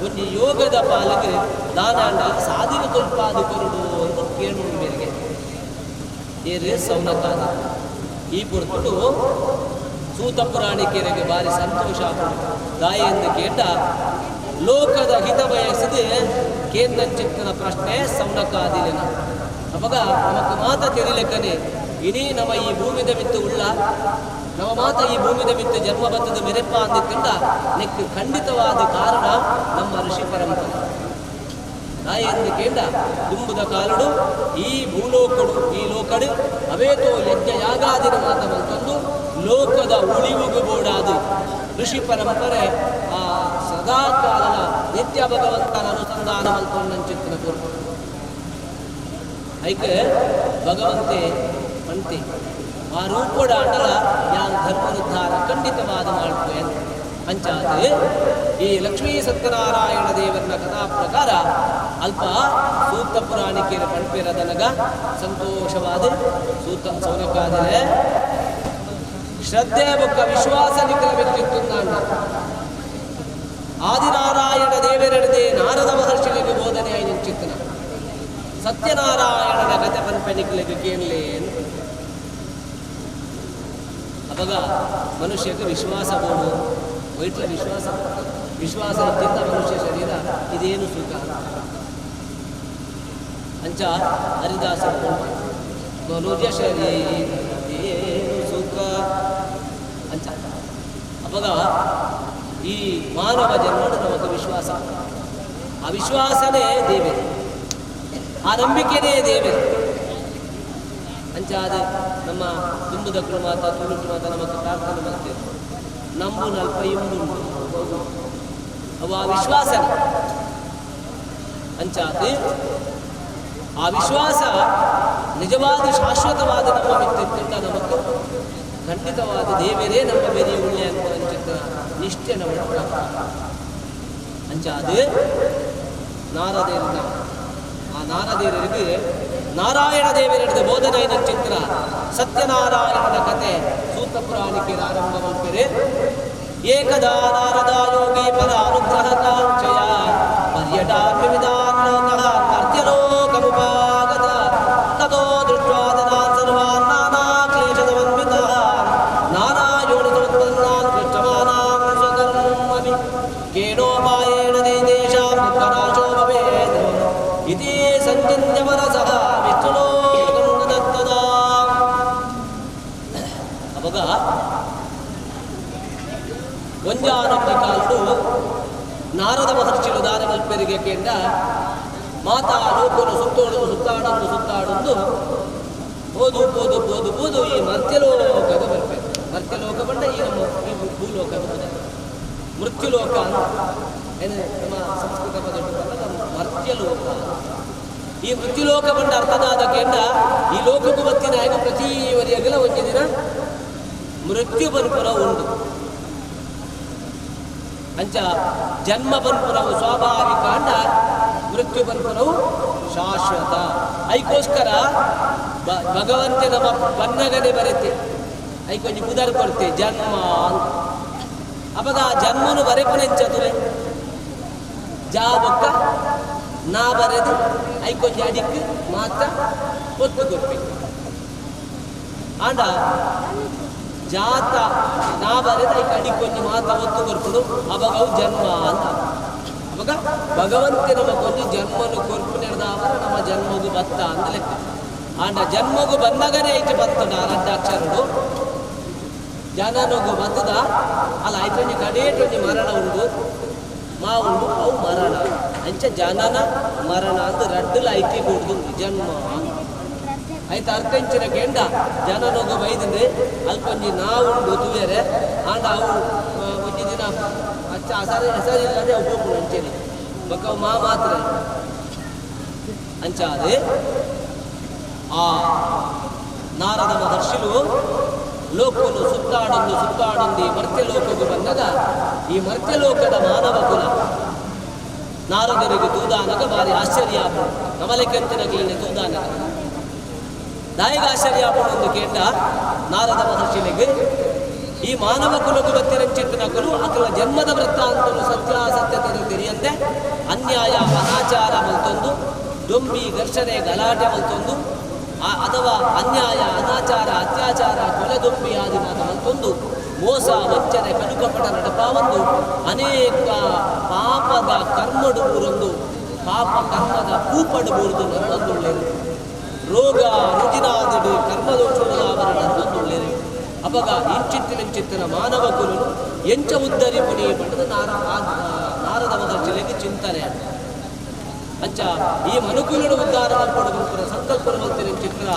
S1: ಒಂಜಿ ಯೋಗದ ಪಾಲಿಗೆ ದಾನಾಂಡ ಸಾಧಿನ ತೊಲ್ಪಾದು ಕೊರಡು ಅಂತ ಕೇಳು ಮೇರೆಗೆ ಏರೇ ಸೌನಕಾದ ಈ ಪುರ್ತುಡು ಸೂತ ಪುರಾಣಿಕೆರೆಗೆ ಬಾರಿ ಸಂತೋಷ ದಾಯ ಎಂದು ಕೇಟ ಲೋಕದ ಹಿತ ಬಯಸದೆ ಕೇಂದ್ರ ಪ್ರಶ್ನೆ ಸೌನಕಾದಿಲಿನ. ಅವಾಗ ನಮಕ್ ಮಾತ ತೆರಿಲೆಕ್ಕನೆ ಇಡೀ ನಮ್ಮ ಈ ಭೂಮಿದ ಮಿತ್ತು ಉಳ್ಳ ನಮ್ಮ ಮಾತ ಈ ಭೂಮಿದ ಮಿತ್ತು ಜನ್ಮ ಬತ್ತದ ಮೆರೆಪ್ಪ ಅಂದಿತ್ತಂಡ ನೆಕ್ ಖಂಡಿತವಾದ ಕಾರಣ ನಮ್ಮ ಋಷಿ ಪರಂಪರೆ. ನಾಯಿ ಎಂದು ಕೇಂಡ ತುಂಬುದ ಕಾಲಡು ಈ ಭೂಲೋಕಡು ಈ ಲೋಕಡು ಅವೇತೋ ಯಜ್ಞ ಯಾಗಾದಿನ ಮಾತ ಬಂತಂದು ಲೋಕದ ಉಳಿವುಗು ಬೋಡಾದು ಋಷಿ ಪರಂಪರೆ ಆ ಸದಾ ಕಾಲದ ನಿತ್ಯ ಭಗವಂತನ ಅನುಸಂಧಾನ ಮಂತೊಂದಂಚಿತ್ತಿನ ಕೊರ್ಪು ಐಕೆ ಭಗವಂತೆ ಪಂತೆ ಆ ರೂಪಡ ಅಂಡಲ ಯಾನ್ ಧರ್ಮನುದ್ಧಾರ ಖಂಡಿತವಾದ ಮಾಡ್ತೇನೆ ಅಂಚಾದ್ರೆ ಈ ಲಕ್ಷ್ಮೀ ಸತ್ಯನಾರಾಯಣ ದೇವರನ ಕಥಾ ಪ್ರಕಾರ ಅಲ್ಪ ಸೂತ ಪುರಾಣಿಕೆಯ ಪಂಪೆರದನಗ ಸಂತೋಷವಾದ ಸೂತ ಸೌನಕಾದರೆ ಶ್ರದ್ಧೆ ಬೊಕ್ಕ ವಿಶ್ವಾಸ ನಿಖಲ ವ್ಯಕ್ತಿತ್ವ ಆದಿನಾರಾಯಣ ದೇವರೆಡದೆ ನಾರದ ಮಹರ್ಷಿಗಳಿಗೆ ಬೋಧನೆ ನಿಂಚಿತ್ತನ ಸತ್ಯನಾರಾಯಣನ ಕಥೆ ಪನ್ಪೆ ನಿಖಲಿಗೆ ಕೇಳಲೇ. ಅವಾಗ ಮನುಷ್ಯಕ್ಕೆ ವಿಶ್ವಾಸ ಬೋಡು ವೈಟ್ಲ ವಿಶ್ವಾಸ ವಿಶ್ವಾಸ ಇದ್ದಿದ್ದ ಮನುಷ್ಯ ಶರೀರ ಇದೇನು ಸುಖ ಅಂಚ ಹರಿದಾಸ ಮನುಜ ಶರೀರ ಏನು ಸುಖ ಅಂಚ. ಅವಾಗ ಈ ಮಾನವ ಜನ್ಮಡು ನಮಗೆ ವಿಶ್ವಾಸ, ಆ ವಿಶ್ವಾಸನೇ ದೇವರು, ಆ ನಂಬಿಕೆನೇ ದೇವರು. ಅಂಚಾದ ನಮ್ಮ ತುಂಬುದಕ್ಕಳು ಮಾತ ತುಳುಕು ಮಾತ ನಮಗೆ ಪ್ರಾರ್ಥನೆ ಮಾಡ್ತೇವೆ ನಂಬು ನಲ್ಪ ಇಂಬುಂಡು ಅವು ಆ ವಿಶ್ವಾಸನೇ ಅಂಚಾದ ಆ ವಿಶ್ವಾಸ ನಿಜವಾದ ಶಾಶ್ವತವಾದ ನಮ್ಮ ಮಿತ್ತಿತ್ತ ನಮಕ್ ಖಂಡಿತವಾದ ದೇವರೇ ನಮ್ಮ ಬೆರಿ ಉಳ್ಳೆ ಅಂತ ಅಂಚಿತ್ತ ನಿಷ್ಠೆ ನಮ್ಮ ಅಂಚಾದ ನಾರದೇರನ ಆ ನಾರದೇರರಿಗೆ ನಾರಾಯಣ ದೇವರ ಬೋಧನೆಯ ಚಿತ್ರ ಸತ್ಯನಾರಾಯಣನ ಕತೆ ಸೂತ ಪುರಾಣಿಕೆ ಆರಂಭ ಮಾಡ್ತಾರೆ. ಏಕದಾ ನಾರದ ಯೋಗಿ ಪರ ಅನುಗ್ರಹ ಕಾಂಕ್ಷಯ ಪರ್ಯಟಾ ವಿವಿಧಾನ್ ಲೋಕಃ ಮರ್ತ್ಯಲೋಕಮುಪಾಗತ ತಥೋ ದೃಷ್ಟ್ವಾ ಜನಾನ್ ಸರ್ವಾನ್ ನಾನಾ ಕ್ಲೇಶಸಮನ್ವಿತಾನ್ ನಾನಾ ಯೋನಿಸಮುತ್ಪನ್ನಾನ್ ಕ್ಲಿಷ್ಟಮಾನಾನ್ ಸ್ವಕರ್ಮಭಿ ಕೇನೋಪಾಯೇಣ ತೇಷಾಂ ದುಃಖನಾಶೋ ಭವೇತ್ ಇತಿ ಸಂಚಿತ್ಯ ಮನಸಃ ವಿಷ್ಣುಲೋಕಮುಪಾಗತ. ನಾರದ ಮಹರ್ಷಿಲು ದಾನ ಮಲ್ಪೆರಿಗೆ ಕೇಂದ್ರ ಮಾತಾ ಲೋಕನು ಸುತ್ತೋಡು ಸುತ್ತಾಡೊಂದು ಸುತ್ತಾಡೊಂದು ಹೋದು ಬೋದು ಬೋದು ಬೋದು ಈ ಮರ್ತ್ಯಲೋಕದ ಬರ್ಬೇಕು. ಮರ್ತ್ಯಲೋಕ ಬಂಡ ಈ ನಮ್ಮ ಈ ಭೂಲೋಕ ಮೃತ್ಯುಲೋಕ ಅಂತ ಏನು ನಮ್ಮ ಸಂಸ್ಕೃತ ಪದ ಮರ್ತ್ಯಲೋಕ. ಈ ಮೃತ್ಯುಲೋಕ ಬಂಡ ಅರ್ಥದಾದ ಕೇಂದ್ರ ಈ ಲೋಕಕ್ಕೂ ಬತ್ತಿನ ಹೇಗೆ ಪ್ರತಿ ವರಿಯಗಲ ಒಂದು ದಿನ ಮೃತ್ಯು ಬನ್ಪುರ ಉಂಡು. ಅಂಚ ಜನ್ಮ ಬನ್ಪುರವು ಸ್ವಾಭಾವಿಕ ಅಂಡ ಮೃತ್ಯು ಬನ್ಪುರವು ಶಾಶ್ವತ. ಐಕೋಸ್ಕರ ಭಗವಂತ ನಮ್ಮ ಬನ್ನಗನೆ ಬರೆತೆ ಐಕೊಂಜಿ ಪುದರ್ ಕೊಡ್ತೆ ಜನ್ಮ ಅಂತ. ಅವಾಗ ಆ ಜನ್ಮನು ಬರೆಪುನೆಂಚದುಲೆ ಜಾ ಬೊಕ್ಕ ನಾ ಬರೆದು ಐಕೊಂಜಿ ಅಡಿಕ್ ಮಾತ್ರ ಒತ್ತು ಕೊರ್ಪೆ. ಆಂಡ ಜಾತ ನಾ ಬರೆದು ಐಕ ಅಡಿಕೊಂಜಿ ಮಾತ್ರ ಒತ್ತು ಕೊರ್ಪುಡು ಅವಾಗ ಅವು ಜನ್ಮ ಅಂತ. ಅವಾಗ ಭಗವಂತ ನಮಗೊಂದು ಜನ್ಮನು ಕೊರ್ಪು ನೆರೆದವರ ನಮ್ಮ ಜನ್ಮಗು ಬತ್ತ ಅಂತ ಲೆಕ್ಕ. ಆಂಡ ಜನ್ಮಗು ಬಂದಾಗನೇ ಐತೆ ಬತ್ತದ ಅರಡ್ಡಾಕ್ಷರಡು ಜನನಗು ಬತ್ತದ ಅಲ್ಲ ಐಟೊಂಜಿ ಕಡೇಟೊಂಜಿ ಮರಣ ಉಂಡು ಮಾ ಉಂಡು ಅವು ಮರಣ. ಅಂಚ ಜನನ ಮರಣ ಅಂತ ರಡ್ಡುಲ ಐತಿ ಕೂಡ್ದು ಜನ್ಮ ಆಯ್ತು. ಅರ್ಥ ಇಂಚಿನ ಕೆಂಡ ಜನನೊಗು ಬೈದಂದ್ರೆ ಅಲ್ಪೊಂಜಿ ನಾ ಉಂಡು ತುವೇರೆ. ಆಂಡ ಅವು ಒಂಜಿ ದಿನ ಅಚ್ಚ ಅಸರ ಹೆಸರಿಲ್ಲದೆ ಅವು ಹೋಗ್ಬಿಡು ಅಂಚೆನೆ ಬೊಕ್ಕ ಅವು ಮಾ ಮಾತ್ರ ಅಂಚಾದೆ. ಆ ನಾರದ ಮಹರ್ಷಿಲು ಲೋಕನು ಸುತ್ತಾಡೊಂದು ಸುತ್ತಾಡೊಂದು ಈ ಮರ್ತ್ಯಲೋಕಕ್ಕೆ ಬಂದಾಗ ಈ ಮರ್ತ್ಯಲೋಕದ ಮಾನವ ಕುಲ ನಾರದರಿಗೆ ತೂದಾನಗ ಭಾರಿ ಆಶ್ಚರ್ಯ ಆಪುಂಡು. ನಮಲೆಕೆಂತಿನಕ್ಲೆನೆ ತೂದಾನಗ ದಾಯಿಗ ಆಶ್ಚರ್ಯ ಆಪುಂಡು ಕೇಂಡ ನಾರದ ಮಹರ್ಷಿಲಿಗೆ ಈ ಮಾನವ ಕುಲకు ಬತ್ತಿರಂಚಿತ್ತನಕಲು ಅಕಲ ಜನ್ಮದ ವೃತ್ತಾಂತನು ಸತ್ಯಾಸತ್ಯತೆ ತೆರಿಯಂತೆ ಅನ್ಯಾಯ ಅನಾಚಾರ ಮಲ್ತೊಂದು ದೊಂಬಿ ಘರ್ಷಣೆ ಗಲಾಟೆ ಮಲ್ತೊಂದು ಅಥವಾ ಅನ್ಯಾಯ ಅನಾಚಾರ ಅತ್ಯಾಚಾರ ಕೊಲೆದೊಂಬಿ ಆದಿ ಮಾತ ಮಲ್ತೊಂದು ಮೋಸ ವಂಚನೆ ಕಡುಕಪಟ ನಡಪಾವೊಂದು ಅನೇಕ ಪಾಪದ ಕರ್ಮಡು ಬೂರೊಂದು ಪಾಪ ಕರ್ಮದ ಕೂಪಡು ಬೂರ್ದು ನರಳೊಂದುಳ್ಳೇರು ರೋಗ ರುಜಿನಾದಿಡು ಕರ್ಮದೋಷುಡಲಾವರ ನರಳೊಂದುಳ್ಳೇರು. ಅಪಗ ಇಂಚಿತ್ತಿನ ಮಾನವ ಕುಲನು ಎಂಚ ಉದ್ದರಿ ಪುನಿ ಪಂಡದ ನಾರದ ಮಹರ್ಷಿಲೆಗೆ ಚಿಂತನೆ. ಅಂಚ ಈ ಮನುಕುಲನು ಉದ್ಧಾರ ಮಲ್ಪೊಡು ಸಂಕಲ್ಪ ಮಲ್ತಿನ ಚಿತ್ರ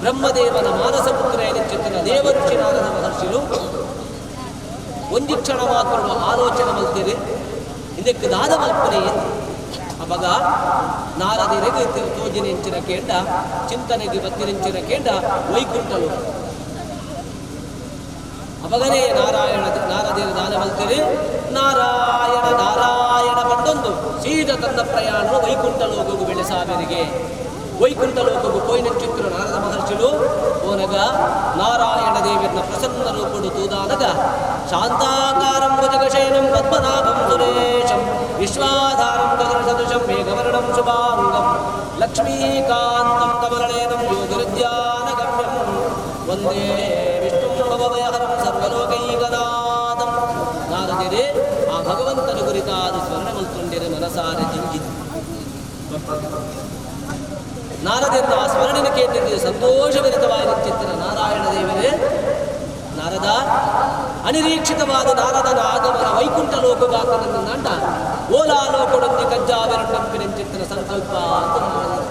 S1: ಬ್ರಹ್ಮದೇವನ ಮಾನಸ ಪುತ್ರ ಚಿತ್ರ ದೇವಋಷಿ ನಾರದ ಮಹರ್ಷಿಲು ಒಂಜಿ ಕ್ಷಣ ಮಾತ್ರ ಆಲೋಚನೆ ಮಲ್ತೀರಿ ಇದಕ್ಕೆ ದಾದ ಮಲ್ಪನೆ ಎಂದು. ಅವಾಗ ನಾರದಿರೆಗೆ ತೋಜಿನೆಂಚಿನ ಕೇಂಡ ಚಿಂತನೆಗೆ ಬತ್ತಿನೆಂಚಿನ ಕೇಂಡ ವೈಕುಂಠಲು. ಅವಾಗನೇ ನಾರಾಯಣ ನಾರದಿರ ದಾನ ಮಲ್ತೀರಿ ನಾರಾಯಣ ನಾರಾಯಣ ಪಂಡೊಂದು ಸೀದ ತನ್ನ ಪ್ರಯಾಣ ವೈಕುಂಠ ಲೋಕಗೂ ಬೆಳೆಸಾಬೆರಿಗೆ. ವೈಕುಂಠ ಲೋಕಗೂ ಪೋಯಿನಂಚಿತ್ತರು ನಾರದ ಮಹರ್ಷಿಲು ಹೋನಗ ನಾರಾಯಣ ದೇವಿಯನ್ನ ಪ್ರಸನ್ನ ರೂಪುಡು ತೂದಾನಗ ಶಾಂತಾಕಾರಂ ಭುಜಗಶಯನಂ ಪದ್ಮನಾಭಂ ಸುರೇಶಂ ವಿಶ್ವಾಧಾರಂ ಗಗನಸದೃಶಂ ಮೇಘವರ್ಣಂ ಶುಭಾಂಗಂ ಲಕ್ಷ್ಮೀಕಾಂತಂ ಕಮಲನಯನಂ ಯೋಗಿಹೃದ್ಯಾನಗಮ್ಯಂ ವಂದೇ ವಿಷ್ಣುಂ ಭವಭಯಹರಂ ಸರ್ವಲೋಕೈಕನಾಥಂ. ನಾರದಿರೇ ಆ ಭಗವಂತನ ಕುರಿತಾದ ಸ್ಮರಣೆ ಮಲ್ತೊಂಡಿರೆ ಮನಸಾರೆ ಜಿಂಜಿ ನಾರದಿಂದ ಆ ಸ್ಮರಣೆನ ಕೇಂದ್ರಕ್ಕೆ ಸಂತೋಷಭರಿತವಾಗಿ ಚಿತ್ರ ನಾರಾಯಣ ದೇವರೇ ನಾರದ ಅನಿರೀಕ್ಷಿತವಾದ ನಾರದನ ಆಗಮನ ವೈಕುಂಠ ಲೋಕಗಾತನಂದ ಓಲಾ ಲೋಕಡೊಂದಿ ಕಜ್ಜಾವೆರಂಡಂಪಿನ ಚಿತ್ರ ಸಂಕಲ್ಪ ಅಂತ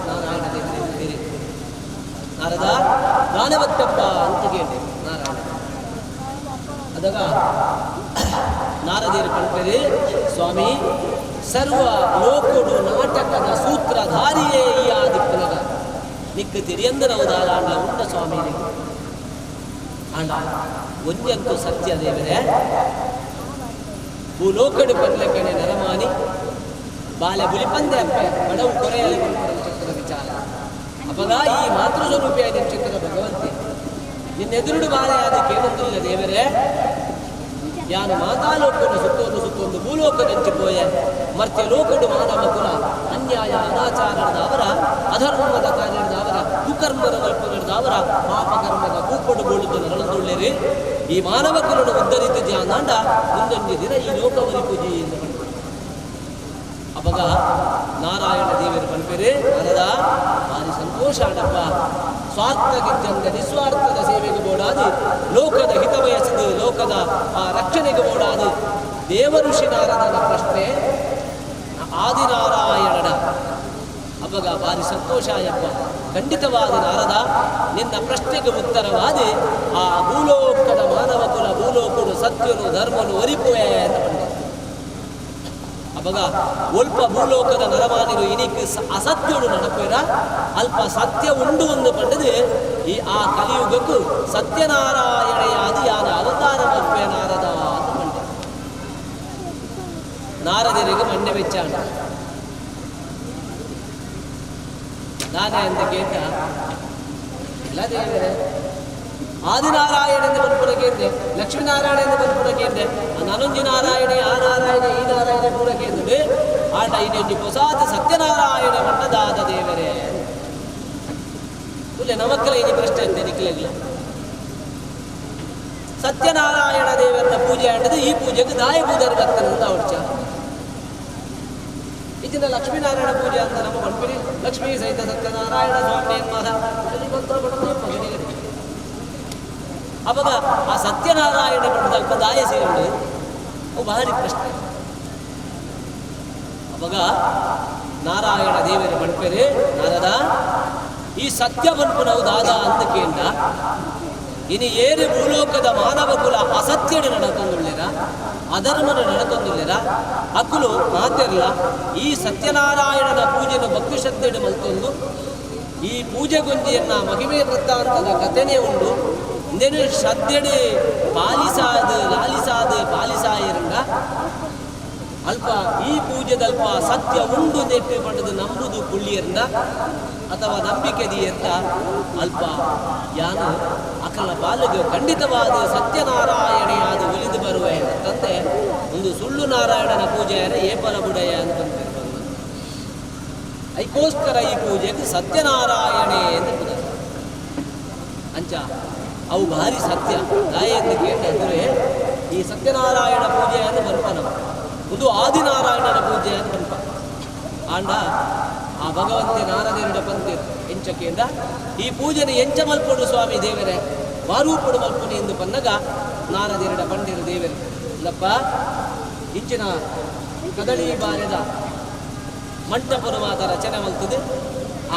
S1: ನಾರಾಯಣ ದೇವರೇ ನಾರದ ದಾನವತ್ತಪ್ಪ ಅಂತ ಕೇಳಿ ನಾರಾಯಣ. ಅದಾಗ ನಾರದೇರು ಕಣ್ಪೇರಿ ಸ್ವಾಮಿ ಸರ್ವ ಲೋಕಡು ನಾಟಕದ ಸೂತ್ರಧಾರಿಯೇ ಈ ಆದಿಪ್ಪನಗ ನಿಕ್ಕ ತಿರಿಯಂದರ ಉದಾರಾಂಡ ಉಂಡ ಸ್ವಾಮಿ ಆಂಡ ಒಂಜಂತೂ ಸತ್ಯ ದೇವರೇ ಭೂಲೋಕಡು ಪನ್ಲೆಕಣೆ ನರಮಾನಿ ಬಾಲೆ ಬುಲಿಪಂದೆ ಅಪ್ಪೆ ಬಡವು ಕೊರೆಯಲ್ಲಿ ಚಿತ್ರದ ವಿಚಾರ. ಅಪಗ ಈ ಮಾತೃ ಸ್ವರೂಪಿಯಾದ ಚಿತ್ರದ ಭಗವಂತೆ ನಿನ್ನೆದುರುಡು ಬಾಲೆಯಾದ ಕೇಳಂದಿಲ್ಲ ದೇವರೇ ಯಾನು ಮಾತಾಲೋಕನು ಸುತ್ತೊಂದು ಸುತ್ತೊಂದು ಭೂಲೋಕದಂಚಿ ಪೋಯೆ ಮರ್ತ್ಯ ಲೋಕಡು ಮಾನವ ಕುಲ ಅನ್ಯಾಯ ಅನಾಚಾರದ ಅವರ ಅಧರ್ಮದ ಕಾರ್ಯದ ಅವರ ಕುಕರ್ಮದ ಮಲ್ಪನದ ಅವರ ಪಾಪಕರ್ಮದ ಕೂಪಡು ಬೋಳುದು ನರಳಂದುಳ್ಳೇರಿ ಈ ಮಾನವ ಕುಲನು ಉದ್ಧರಿತ ಜಾನಾಂಡ ಮುಂದೊಂದು ದಿನ ಈ ಲೋಕವರಿ ಪೂಜೆ ಎಂದು ಅವಾಗ ನಾರಾಯಣ ದೇವರು ಪನ್ಪೇರಿ ನಾರದ ಭಾರಿ ಸಂತೋಷ ಆಡಪ್ಪ. ಸ್ವಾರ್ಥಕ್ಕಿಂತ ನಿಸ್ವಾರ್ಥದ ಸೇವೆಗೆ ಬೋಡಾದಿ ಲೋಕದ ಹಿತ ಬಯಸಿದ ಲೋಕದ ಆ ರಕ್ಷಣೆಗೆ ಬೋಡಾದಿ ದೇವಋಷಿ ನಾರದನ ಪ್ರಶ್ನೆ ಆದಿನಾರಾಯಣನ. ಅಪ್ಪಗ ಭಾರಿ ಸಂತೋಷ ಆಯಪ್ಪ. ಖಂಡಿತವಾದ ನಾರದ, ನಿನ್ನ ಪ್ರಶ್ನೆಗೆ ಉತ್ತರವಾದಿ ಆ ಭೂಲೋಕದ ಮಾನವ ಕುಲ ಭೂಲೋಕನು ಸತ್ಯನು ಧರ್ಮನು ಒರಿಪುವೆ ಅಂತ ಬಂದ. ಅಪ್ಪಗ ಒಲ್ಪ ಭೂಲೋಕದ ನರಮಾನಿರು ಇನಿಕ್ ಅಸತ್ಯನು ನಡಪೇರ ಅಲ್ಪ ಸತ್ಯ ಉಂಡು ಒಂದು ಪಂಡದು ಈ ಆ ಕಲಿಯುಗಕ್ಕೂ ಸತ್ಯನಾರಾಯಣೆಯಾದಿ ಯಾನ ಅವತಾರ ಮಲ್ಪೆ ನಾರದ ಅಂತ ಬಂಡೆ. ನಾರದರಿಗೆ ಮಂಡೆ ವೆಚ್ಚಾಣ ನಾನೇ ಅಂತ ಕೇಟ ಇಲ್ಲ ದೇವರೇ, ಆದಿನಾರಾಯಣ ಎಂದು ಬಂದ್ಪುರ ಕೇಂದ್ರೆ, ಲಕ್ಷ್ಮೀನಾರಾಯಣ ಎಂದು ಬಂದ್ಪುರ ಕೇಂದ್ರೆ, ನಾನೊಂಜಿ ನಾರಾಯಣೆ ಆ ನಾರಾಯಣ ಈ ನಾರಾಯಣ ಪೂರ ಕೇಂದ್ರೆ ಆಂಡ ಇನ್ನೊಂಜಿ ಹೊಸಾದ ಸತ್ಯನಾರಾಯಣ ಮಟ್ಟದಾದ ದೇವರೇ. ಇಲ್ಲ ನಮಕ್ಕಲ ಇನಿ ಪ್ರಶ್ನೆ ಅಂತೆ ನಿಕ್ಲೆಗ್ಲ. ಸತ್ಯನಾರಾಯಣ ದೇವರನ್ನ ಪೂಜೆ ಆಂಡದು ಈ ಪೂಜೆಗೆ ದಾಯ ಪೂಜಾರಿ ಬರ್ತಾನೆ ಅಂತ ಅವಡ್ಚ. ಇಚ್ಚಿನ ಲಕ್ಷ್ಮೀನಾರಾಯಣ ಪೂಜೆ ಅಂತ ನಮ್ಮ ಪಂಪಿನಿ ಲಕ್ಷ್ಮೀ ಸಹಿತ ಸತ್ಯನಾರಾಯಣ ಸ್ವಾಮಿ ಅವಾಗ ಆ ಸತ್ಯನಾರಾಯಣ ಪಡೆದ ದಾಯ ಸೇರುಡು ಅವು ಭಾರಿ ಪ್ರಶ್ನೆ. ಅವಾಗ ನಾರಾಯಣ ದೇವರ ಪಂಪೆರೆ ನಾರದ ಈ ಸತ್ಯ ಬನ್ಪು ನಾವು ದಾದ ಅಂತ ಕೇಂದ್ರ ಇನ್ನು ಏರು ಭೂಲೋಕದ ಮಾನವ ಕುಲ ಅಸತ್ಯಡು ನಡಕೊಂದುಳ್ಳಿರ ಅಧರ್ಮನ ನಡಕೊಂದುಳ್ಳಿರ ಅಕುಲು ಮಾತಿರಲ್ಲ ಈ ಸತ್ಯನಾರಾಯಣನ ಪೂಜೆಯನ್ನು ಭಕ್ತಿ ಶ್ರದ್ಧೆಡು ಮಲ್ತೊಂದು ಈ ಪೂಜೆ ಗೊಂಜಿಯನ್ನ ಮಹಿಮೆ ವೃತ್ತಾಂತದ ಕಥೆನೇ ಉಂಡು. ಇಂದೇನು ಶ್ರದ್ಧೆಡು ಪಾಲಿಸಾದ ಲಾಲಿಸಾದ ಪಾಲಿಸಾಯಿರಂಗ ಅಲ್ಪ ಈ ಪೂಜೆದಲ್ಪ ಸತ್ಯ ಉಂಡು ನೆಟ್ಟು ಪಡೆದು ನಂಬುದು ಕುಳ್ಳಿಯರ್ನ ಅಥವಾ ನಂಬಿಕೆ ದಿಯರ್ನ ಅಲ್ಪ ಯಾನು ಅಕಲ ಬಾಲಿಗೆ ಖಂಡಿತವಾದ ಸತ್ಯನಾರಾಯಣೆಯಾದ ಒಲಿದು ಬರುವೆ ಅಂತಂದೆ ಒಂದು ಸುಳ್ಳು ನಾರಾಯಣನ ಪೂಜೆಯರ ಏಪಲ ಬುಡಯ ಅಂತ ಭಗವಂತ. ಅದಕ್ಕೋಸ್ಕರ ಈ ಪೂಜೆಗೆ ಸತ್ಯನಾರಾಯಣೆ ಅಂತ ಪೂಜೆ ಅಂಚ ಅವು ಭಾರಿ ಸತ್ಯ ದಾಯ ಎಂದು ಕೇಳಿದ್ರೆ ಈ ಸತ್ಯನಾರಾಯಣ ಪೂಜೆ ಅಂತ ಬರ್ಪ ನಾವು ಒಂದು ಆದಿನಾರಾಯಣನ ಪೂಜೆ ಅಂತ ಬರ್ಪ. ಆಂಡ ಆ ಭಗವಂತೆ ನಾರದೇರುಡ ಪಂತೆ ಎಂಚಕೆಂದ ಈ ಪೂಜೆನ ಎಂಚ ಮಲ್ಪೊಡು ಸ್ವಾಮಿ ದೇವರೇ ವಾರೂಪಡು ಮಲ್ಪುನಿ ಎಂದು ಪನ್ನಗ ನಾರದೇರುಡ ಪಂಡಿರು ದೇವರೇ ಇಲ್ಲಪ್ಪ ಇಂಚಿನ ಕದಳಿ ಬಾರದ ಮಂಟಪದ ರಚನೆ ಮಲ್ತದೆ.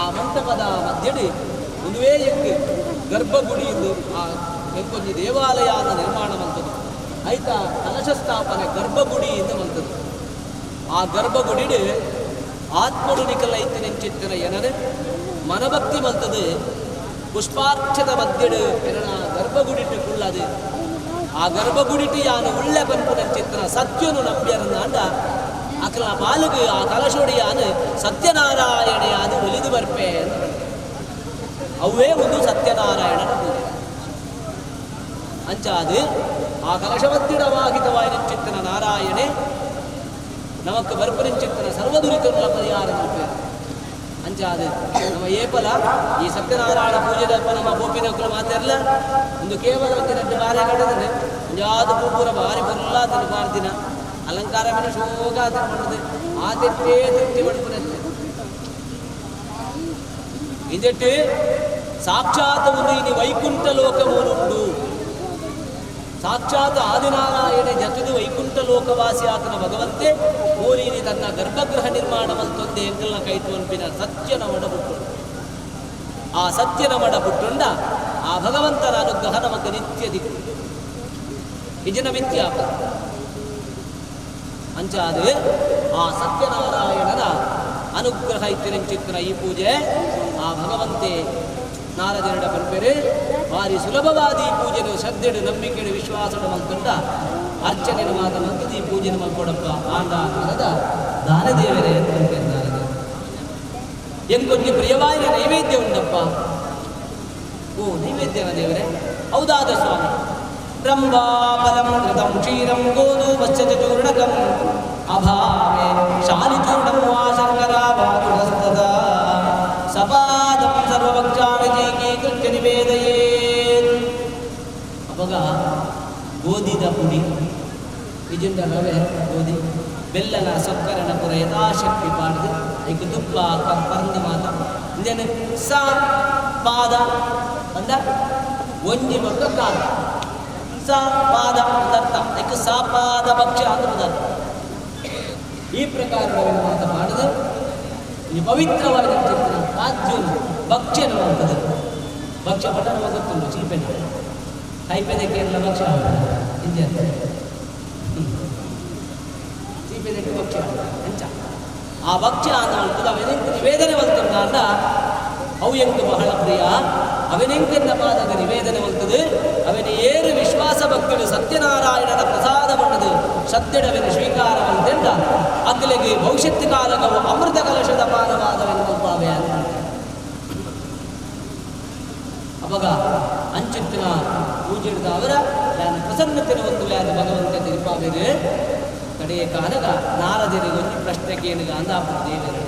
S1: ಆ ಮಂಟಪದ ಮಧ್ಯಡಿ ಒಂದುವೇ ಎಂಕ್ ಗರ್ಭಗುಡಿ ಎಂದು ಆ ಎಂಕೊಂಜಿ ದೇವಾಲಯ ನಿರ್ಮಾಣ ಮಲ್ತದೆ. ಆಯ್ತಾ ಕಲಶ ಸ್ಥಾಪನೆ ಗರ್ಭಗುಡಿ ಎಂದು ಮಲ್ತದೆ. ಆ ಗರ್ಭಗುಡಿಡು ಆತ್ಮಡು ನಿಕಲ ಐತಿನೆಂಚಿತ್ತಿನ ಎನನೆ ಮನಭಕ್ತಿ ಮಲ್ತದೆ ಪುಷ್ಪಾರ್ಚದ ಮಧ್ಯಡು ಎನನ ಗರ್ಭಗುಡಿಟ್ಟು ಕುಳ್ಳದೆ ಆ ಗರ್ಭಗುಡಿಟ್ಟು ಯಾನು ಉಳ್ಳೆ ಬನ್ಪುನಂಚಿತ್ತಿನ ಸತ್ಯನು ನಂಬ್ಯರನ್ನಾಂಡ ಅಕಲ ಬಾಲುಗು ಆ ಕಲಶೋಡಿ ಯಾನು ಸತ್ಯನಾರಾಯಣೆಯಾದ ಒಲಿದು ಬರ್ಪೆ ಅಂತ ಅವೇ ಒಂದು ಸತ್ಯನಾರಾಯಣನ ಪೂಜೆ ಅಂಚಾದು ಆ ಕಲಶಮದ್ದಿಡವಾಗಿತವಾಯಿನಂಚಿತ್ತಿನ ನಾರಾಯಣೆ ನಮಕ್ ಬರ್ಪನಿಂಚಿತ್ತಿನ ಸರ್ವದುರಿತುಗಳ ಪರಿಹಾರ ಮಲ್ಪೇರು ಅಂಚಾದು ನಮ್ಮ ಏಪಲ ಈ ಸತ್ಯನಾರಾಯಣ ಪೂಜೆದಲ್ಪ ನಮ್ಮ ಗೋಪಿನ ಮಾತಿರಲ್ಲ ಒಂದು ಕೇವಲ ಒಂದು ಎರಡು ಬಾರೆ ಕಟ್ಟದ್ರೆ ಒಂಜಾದ ಪೂಪುರ ಬಾರಿ ಬರಲ್ಲ ಅದನ್ನು ಬಾರಿ ದಿನ ಅಲಂಕಾರ ಮೇಲೆ ಶೋಕ ಅದನ್ನು ಮಾಡೋದು ಆ ತಿಟ್ಟೇ ತಿಟ್ಟಿ ಮಡ್ಪುನಂತೆ ಇಂದೆಟ್ಟು ಸಾಕ್ಷಾತ್ ಒಂದು ಇನಿ ವೈಕುಂಠ ಲೋಕಮೂಲುಂಡು. ಸಾಕ್ಷಾತ್ ಆದಿನಾರಾಯಣ ಜತದು ವೈಕುಂಠ ಲೋಕವಾಸಿ ಆತನ ಭಗವಂತೆ ಮೂಲಿನಿ ತನ್ನ ಗರ್ಭಗೃಹ ನಿರ್ಮಾಣ ಮಲ್ತೊಂದೆ ಎಂಕಲ್ನ ಕೈತು ಅನ್ಪಿನ ಸತ್ಯನ ಮಡ ಬುಟ್ಟುಂಡು. ಆ ಸತ್ಯನ ಮಡ ಬುಟ್ಟುಂಡ ಆ ಭಗವಂತನ ಅನುಗ್ರಹ ನಮಕ್ ನಿತ್ಯ ದಿಕ್ಕು ಇಜನ ಮಿಥ್ಯಾಪ ಅಂಚಾದು ಆ ಸತ್ಯನಾರಾಯಣನ ಅನುಗ್ರಹ ಇತ್ತಿನಂಚಿತ್ತಿನ ಈ ಪೂಜೆ ಆ ಭಗವಂತೆ ನಾರದೆರಡ ಪನ್ಪೆರು ಭಾರಿ ಸುಲಭವಾದ ಈ ಪೂಜೆನು ಶ್ರದ್ಧೆಡು ನಂಬಿಕೆಡು ವಿಶ್ವಾಸಡು ಮಲ್ತುಂಡ ಅರ್ಚನೆನು ಮಾತ ಮಂತದ ಈ ಪೂಜೆನು ಮಲ್ಕೊಡಪ್ಪ ಆಂಡ ನಾರದ ದಾನದೇವರೇ ಅಂತ ನಾರದೇವರು ಎಂಕೊಂಜಿ ಪ್ರಿಯವಾಯಿನ ನೈವೇದ್ಯ ಉಂಡಪ್ಪ. ಓ ನೈವೇದ್ಯನ ದೇವರೇ ಹೌದಾದ ಸ್ವಾಮಿ. ರಂಭಾಫಲಂ ಘೃತಂ ಕ್ಷೀರಂ ಗೋಧೂಮಶ್ಚ ಚೂರ್ಣಕಂ ಅಭಾವೇ ಶಾಲಿಚೂರ್ಣಂ ವಾ ಶರ್ಕರಾ ವಾತುರಸ್ತದಾ ಸಪಾದಂ ಸರ್ವಭಕ್ಷಾಣಿ ಜೀಕೀಕೃತ್ಯ ನಿವೇದಯೇತ್. ಅವಾಗ ಗೋಧಿದ ಪುಡಿ ಇಜಿಂದ ರವೆ ಗೋಧಿ ಬೆಲ್ಲನ ಸಕ್ಕರನ ಪುರ ಯಥಾಶಕ್ತಿ ಪಾಡ್ದು ಐಕ್ ತುಪ್ಪ ಪರಂದು ಮಾತ ಇಂದೇನು ಸ ಪಾದ ಅಂದ ಒಂಜಿ ಬೊಕ್ಕ ಕಾದ ಸ ಪಾದ ಅಂತ ಅರ್ಥ. ಐಕ್ ಸ ಪಾದ ಭಕ್ಷ್ಯ ಅಂತ ಪದಾರ್ಥ. ಈ ಪ್ರಕಾರವನ್ನು ಮಾತ ಮಾಡದು ಈ ಪವಿತ್ರವಾದ ಚಿತ್ರ ರಾಜ್ಯನು ಭಕ್ಷ್ಯನು ಅಂತದ್ದು ಭಕ್ಷ್ಯ ಪಠಣ ಗೊತ್ತುಂಟು ಚೀಪೆನ ಕೈಪೆದೆ ಕೇರಳ ಭಕ್ಷ್ಯ ಇಂಜ ಚೀಪೆದಕ್ಕೆ ಭಕ್ಷ್ಯ ಅಂಚ ಆ ಭಕ್ಷ್ಯ ಅನ್ನುವಂಥದ್ದು ಅವೆನೆಂಕು ನಿವೇದನೆ ಬಂತಂದ ಅವು ಎಂಕು ಬಹಳ ಪ್ರಿಯ ಅವೆನೆಂಕೆನ್ನ ಪಾದಕ ನಿವೇದನೆ ಬಂತದು ಅವನ ಏರು ವಿಶ್ವಾಸ ಭಕ್ತರು ಸತ್ಯನಾರಾಯಣನ ಪ್ರಸಾದ ಪಟ್ಟದು ಸತ್ಯಡವೆನ ಸ್ವೀಕಾರವಂತೆಂದ ಅಗಲಿಗೆ ಭವಿಷ್ಯತ್ ಕಾಲಕವು ಅಮೃತ ಕಲಶದ ಪಾನವಾದವೆಂದು ಭಾವೆ ಅವಾಗ ಅಂಚಿತ್ತಿನ ಪೂಜೆ ಹಿಡಿದ ಅವರ ಯಾನ ಪ್ರಸನ್ನತಿನ ಒಂದು ಯಾನ ಭಗವಂತ ತಿರುಪಾವೇರು ಕಡೆಯ ಕಾಲಗ ನಾರದರಿಗೆ ಒಂದು ಪ್ರಶ್ನೆ ಕೇಳಿಗ ಅಂದ ದೇವರೇ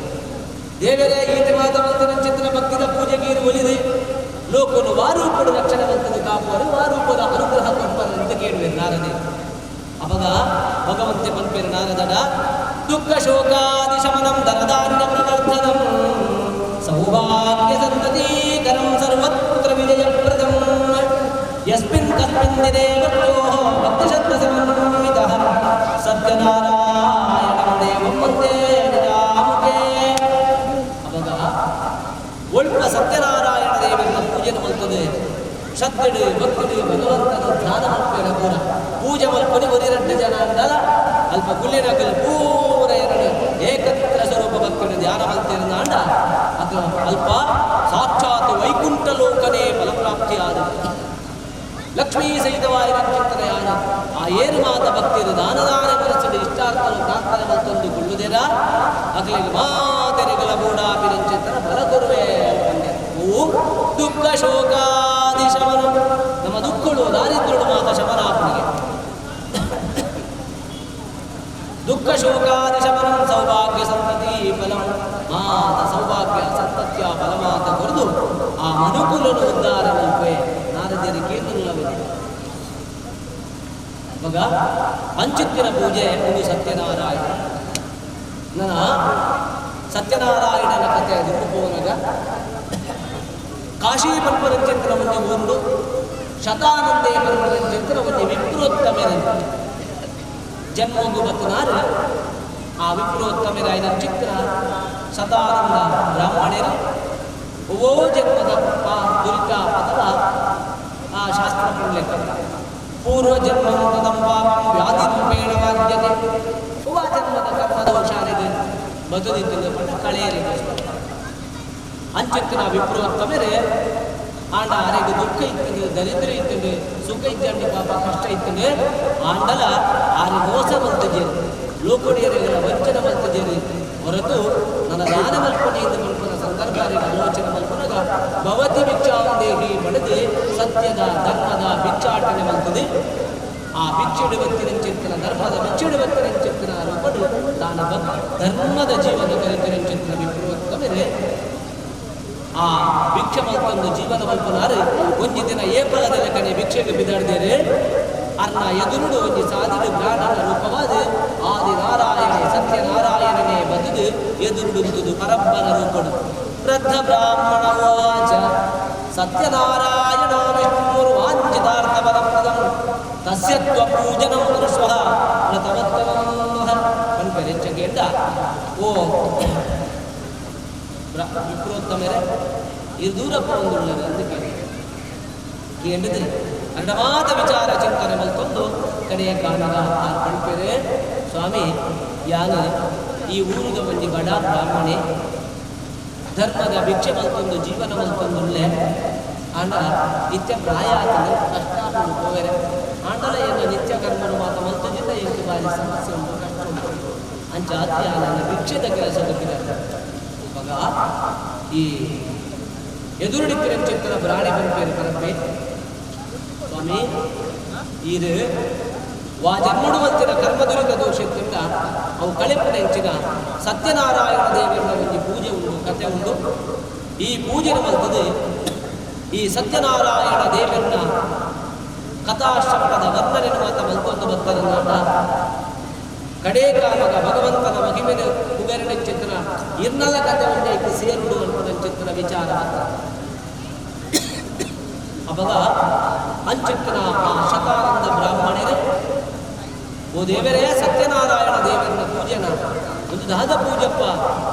S1: ದೇವರೇ ಈತ ಮಾತವಂತನ ಭಕ್ತಿದ ಪೂಜೆಗೀರು ಒಲಿದೆ ಲೋಕನು ವಾರೂಪಡು ರಕ್ಷಣೆ ಬಂತದ್ದು ಕಾಪುವರು ವಾರೂಪದ ಅನುಗ್ರಹ ಕೊಡ್ಪಾರು ಅಂತ ಕೇಳುವೆ ನಾರದೆ. ಅವಾಗ ಭಗವಂತೆ ಪನ್ಪೇರು ನಾರದಡ ದುಃಖ ಶೋಕಾದಿ ಶಮನಂ ಧನಧಾನ್ಯ ಪ್ರವರ್ಧನಂ ಸೌಭಾಗ್ಯ ಸಂತತೀಕರಂ ಸರ್ವತ್ರ ವಿಜಯಪ್ರದಂ ಯಸ್ಮಿನ್ ಕಸ್ಮಿನ್ ದಿನೇ ಮೃತ್ಯೋಃ ಭಕ್ತಿಶಬ್ದ ಸಮನ್ವಿತಃ ಸತ್ಯನಾರಾಯಣಂ ದೇವಂ ವಂದೇ ನಿಜಾಮುಖೇ. ಅವಾಗ ಒಳ್ಪ ಸತ್ಯನಾರಾಯಣ ದೇವರನ್ನ ಪೂಜೆ ಮಲ್ತದೆ ಸತ್ಯಡು ಭಕ್ತಿಡು ಭಗವಂತನ ಧ್ಯಾನ ಮಲ್ಪೇರ ಪೂರ ಪೂಜೆ ಮಲ್ಪನಿ ಒರಿರಡ್ಡು ಜನ ಅಂದಲ್ಲ ಅಲ್ಪ ಗುಳ್ಳಿನಕಲ್ ಪೂರ ಎರಡು ಏಕತ್ರ ಸ್ವರೂಪ ಭಕ್ತಿಡು ಧ್ಯಾನ ಮಲ್ತಿರಂದ ಅಥವಾ ಅಲ್ಪ ಸಾಕ್ಷಾತ್ ವೈಕುಂಠ ಲೋಕನೇ ಫಲಪ್ರಾಪ್ತಿಯಾದ ಲಕ್ಷ್ಮೀ ಸಹಿತವಾಗಿ ಚಿಂತನೆಯಾದ ಆ ಏರು ಮಾತ ಭಕ್ತಿರು ದಾನದಾನ ಮನಸ್ಸು ಇಷ್ಟಾರ್ಥನು ಪ್ರಾರ್ಥನೆ ಮತ್ತೊಂದು ಕೊಳ್ಳುದೇರ ಅಗಲಿಗೆ ಮಾತೆರೆಗಳ ಬೋಡಾಪಿರಂಚಿತನ ಬಲ ಕೊರುವೆ ಅವು ದುಃಖ ಶೋಕಾದಿ ಶಮನ ನಮ್ಮ ದುಃಖಗಳು ದಾರಿದ್ರ್ಯಗಳು ಮಾತ ಶಮನಾಪನಿಗೆ ದುಃಖ ಶೋಕಾದಿ ಶಮನಂ ಸೌಭಾಗ್ಯ ಸಂತತಿ ಫಲಂ ಮಾತ ಸೌಭಾಗ್ಯ ಸಂತತಿಯ ಫಲಮಾತ ಕೊರದು ಆ ಮನುಕುಲನು ಉದ್ಧಾರ ಮಲ್ಪೆ ನಾರದಿಯರ ಕೀರ್ತನವಿದೆ. ಇವಾಗ ಅಂಚುತ್ತಿನ ಪೂಜೆ ಒಂದು ಸತ್ಯನಾರಾಯಣ ನನ್ನ ಸತ್ಯನಾರಾಯಣನ ಕಥೆ ದುಃಖ ಕಾಶಿ ಪರ್ಪರಂಚಿತ್ರ ಒಂದು ಊರುಡು ಶತಾನಂದೇ ಪರ್ಪರಂಚಿತ್ರ ಒಂದು ವಿಪ್ರೋತ್ತಮರ ಜನ್ಮೊಂದು ಬತ್ತನಾರು ಆ ವಿಪ್ರೋತ್ತಮರಾಯನ ಚಿತ್ರ ಶತಾನಂದ ಬ್ರಾಹ್ಮಣರು ಓ ಜನ್ಮದ ದುರಿತ ಅಥವಾ ಆ ಶಾಸ್ತ್ರ ಪುಣ್ಯಕ ಪೂರ್ವ ಜನ್ಮದ ಪಾಪಂ ವ್ಯಾಧಿ ರೂಪೇಣ ವಾದ್ಯತೆ ಉವ ಜನ್ಮದ ಕರ್ಮದೋಷಾರಿಗೆ ಬದುದಿದ್ದು ಪಟ್ಟ ಕಳೆಯರಿ ಅಂಚತ್ತಿನ ವಿಪ್ರೋತ್ತಮರೆ ಆಂಡ ಆರೆಗೆ ದುಃಖ ಇತ್ತದು ದರಿದ್ರ ಇತ್ತದು ಸುಖ ಇದ್ದಂಡು ಪಾಪ ಕಷ್ಟ ಇತ್ತದು ಆಂಡಲ ಆರೆ ಮೋಸ ಮಲ್ತಜೇರು ಲೋಕೊಡಿಯರಿಗಳ ವಂಚನೆ ಮಲ್ತಜೇರು ಹೊರತು ನನ್ನ ದಾನ ಮಲ್ಪನೆ ಎಂದು ಮಲ್ಪನ ಸಂದರ್ಭ ಆಲೋಚನೆ ಮಲ್ಪನಗ ಭವತಿ ಭಿಕ್ಷಾಂದೇಹಿ ಪಡೆದು ಸತ್ಯದ ಧರ್ಮದ ಭಿಕ್ಷಾಟನೆ ಮಲ್ತದೆ ಆ ಭಿಕ್ಷೆಡು ಬತ್ತಿನಂಚಿತ್ತನ ಧರ್ಮದ ಭಿಕ್ಷೆಡು ಬತ್ತಿನಂಚಿತ್ತನ ರೂಪಡು ತಾನ ಧರ್ಮದ ಜೀವನ ಕಲಿತಿನಂಚಿತ್ತನ ವಿಪ್ರೋತ್ತಮರೆ ಆ ಭಿಕ್ಷೆ ಮಲ್ಪೊಂದು ಜೀವನ ಮಲ್ಪನಾರು ಒಂಜಿ ದಿನ ಏಪಲದ ಲೆಕ್ಕನೆ ಭಿಕ್ಷೆಗೆ ಬಿದಾಡ್ದೇರೆ ಅರ್ನ ಎದುರುಡು ಒಂಜಿ ಸಾಧಿಡು ಬ್ರಾಹ್ಮಣ ರೂಪವಾದ ಆದಿ ನಾರಾಯಣೆ ಸತ್ಯನಾರಾಯಣನೇ ಬದುದು ಎದುರುಡುಂತುದು ಪರಬ್ಬನ ರೂಪಡು ವೃದ್ಧ ಬ್ರಾಹ್ಮಣ ವಾಚ ಸತ್ಯನಾರಾಯಣ ವಿಷ್ಣುರು ವಾಂಛಿತಾರ್ಥ ಫಲಪ್ರದಂ ತಸ್ಯ ತ್ವಪೂಜನಂ ಕುರುಷ್ವಃ ವ್ರತವತ್ತಮಂ ಪನ್ಪೆರೆಚ್ಚ ಓ ವಿಪ್ರೋತ್ತಮರೇ ಇದು ದೂರಪ್ಪ ಒಂದುಳ್ಳರು ಅಂತ ಕೇಳಿ ಕೇಳಿದ್ರೆ ಅಂಡಮಾದ ವಿಚಾರ ಚಿಂತನೆ ಮಲ್ತೊಂದು ಕಡೆಯ ಕಾಣದ ಆ ಪಣ್ಪೆರೆ ಸ್ವಾಮಿ ಯಾನು ಈ ಊರುದ ಒಂಜಿ ಬಡ ಬ್ರಾಹ್ಮಣೆ ಧರ್ಮದ ಭಿಕ್ಷೆ ಮಲ್ತೊಂದು ಜೀವನ ಮಲ್ತೊಂದುಳ್ಳೆ ಆಂಡ ನಿತ್ಯ ಪ್ರಾಯ ಆತಂದ್ರೆ ಕಷ್ಟ ಹೋಗರೆ ಆಂಡಲ ಏನು ನಿತ್ಯ ಕರ್ಮನು ಮಾತ ಮಲ್ತೊಂದಿದ್ದ ಎಂಟು ಬಾರಿ ಸಮಸ್ಯೆ ಉಂಟು ಕಷ್ಟ ಉಂಟು ಅಂಚಾತಿ ನನ್ನ ಭಿಕ್ಷೆದ ಕೆಲಸ ಗೊತ್ತಿದ್ದಾರೆ. ಇವಾಗ ಈ ಎದುರುಡಿತ್ತಿನ ಪ್ರಾಣಿ ಪಂಪೇರು ಪರಪೆ ಸ್ವಾಮಿ ಇದು ವಾ ಜನ್ಮಡುವಂತಿನ ಕರ್ಮದುರಿತ ದೋಷದಿಂದ ಅವು ಕಳೆಪುನ ಹೆಂಚಿನ ಸತ್ಯನಾರಾಯಣ ದೇವರ ಒಂದು ಪೂಜೆ ಉಂಟು ಕಥೆ ಉಂಟು. ಈ ಪೂಜೆ ಮಲ್ತದೆ ಈ ಸತ್ಯನಾರಾಯಣ ದೇವರನ್ನ ಕಥಾಶ್ರವಣದ ವರ್ಣನೆ ಮಾತ ಮಲ್ತೊಂದು ಬತ್ತರನ್ನ ಕಡೇ ಕಾಲದ ಭಗವಂತನ ಮಹಿಮೆನ ಕುಬೇರನ ಚಿತ್ರ ಇರ್ನಲ್ಲ ಕಥೆ ಒಂದೈತಿ ಸೇರುಡು ಅಂತ ಚಿತ್ರ ವಿಚಾರ ಅವಾಗ ಅಂಚಿತ್ತನ ಆ ಶತಾನಂದ ಬ್ರಾಹ್ಮಣರೇ ಓ ದೇವರೇ ಸತ್ಯನಾರಾಯಣ ದೇವರನ್ನ ಪೂಜೆನ ಒಂದು ದಾದ ಪೂಜಪ್ಪ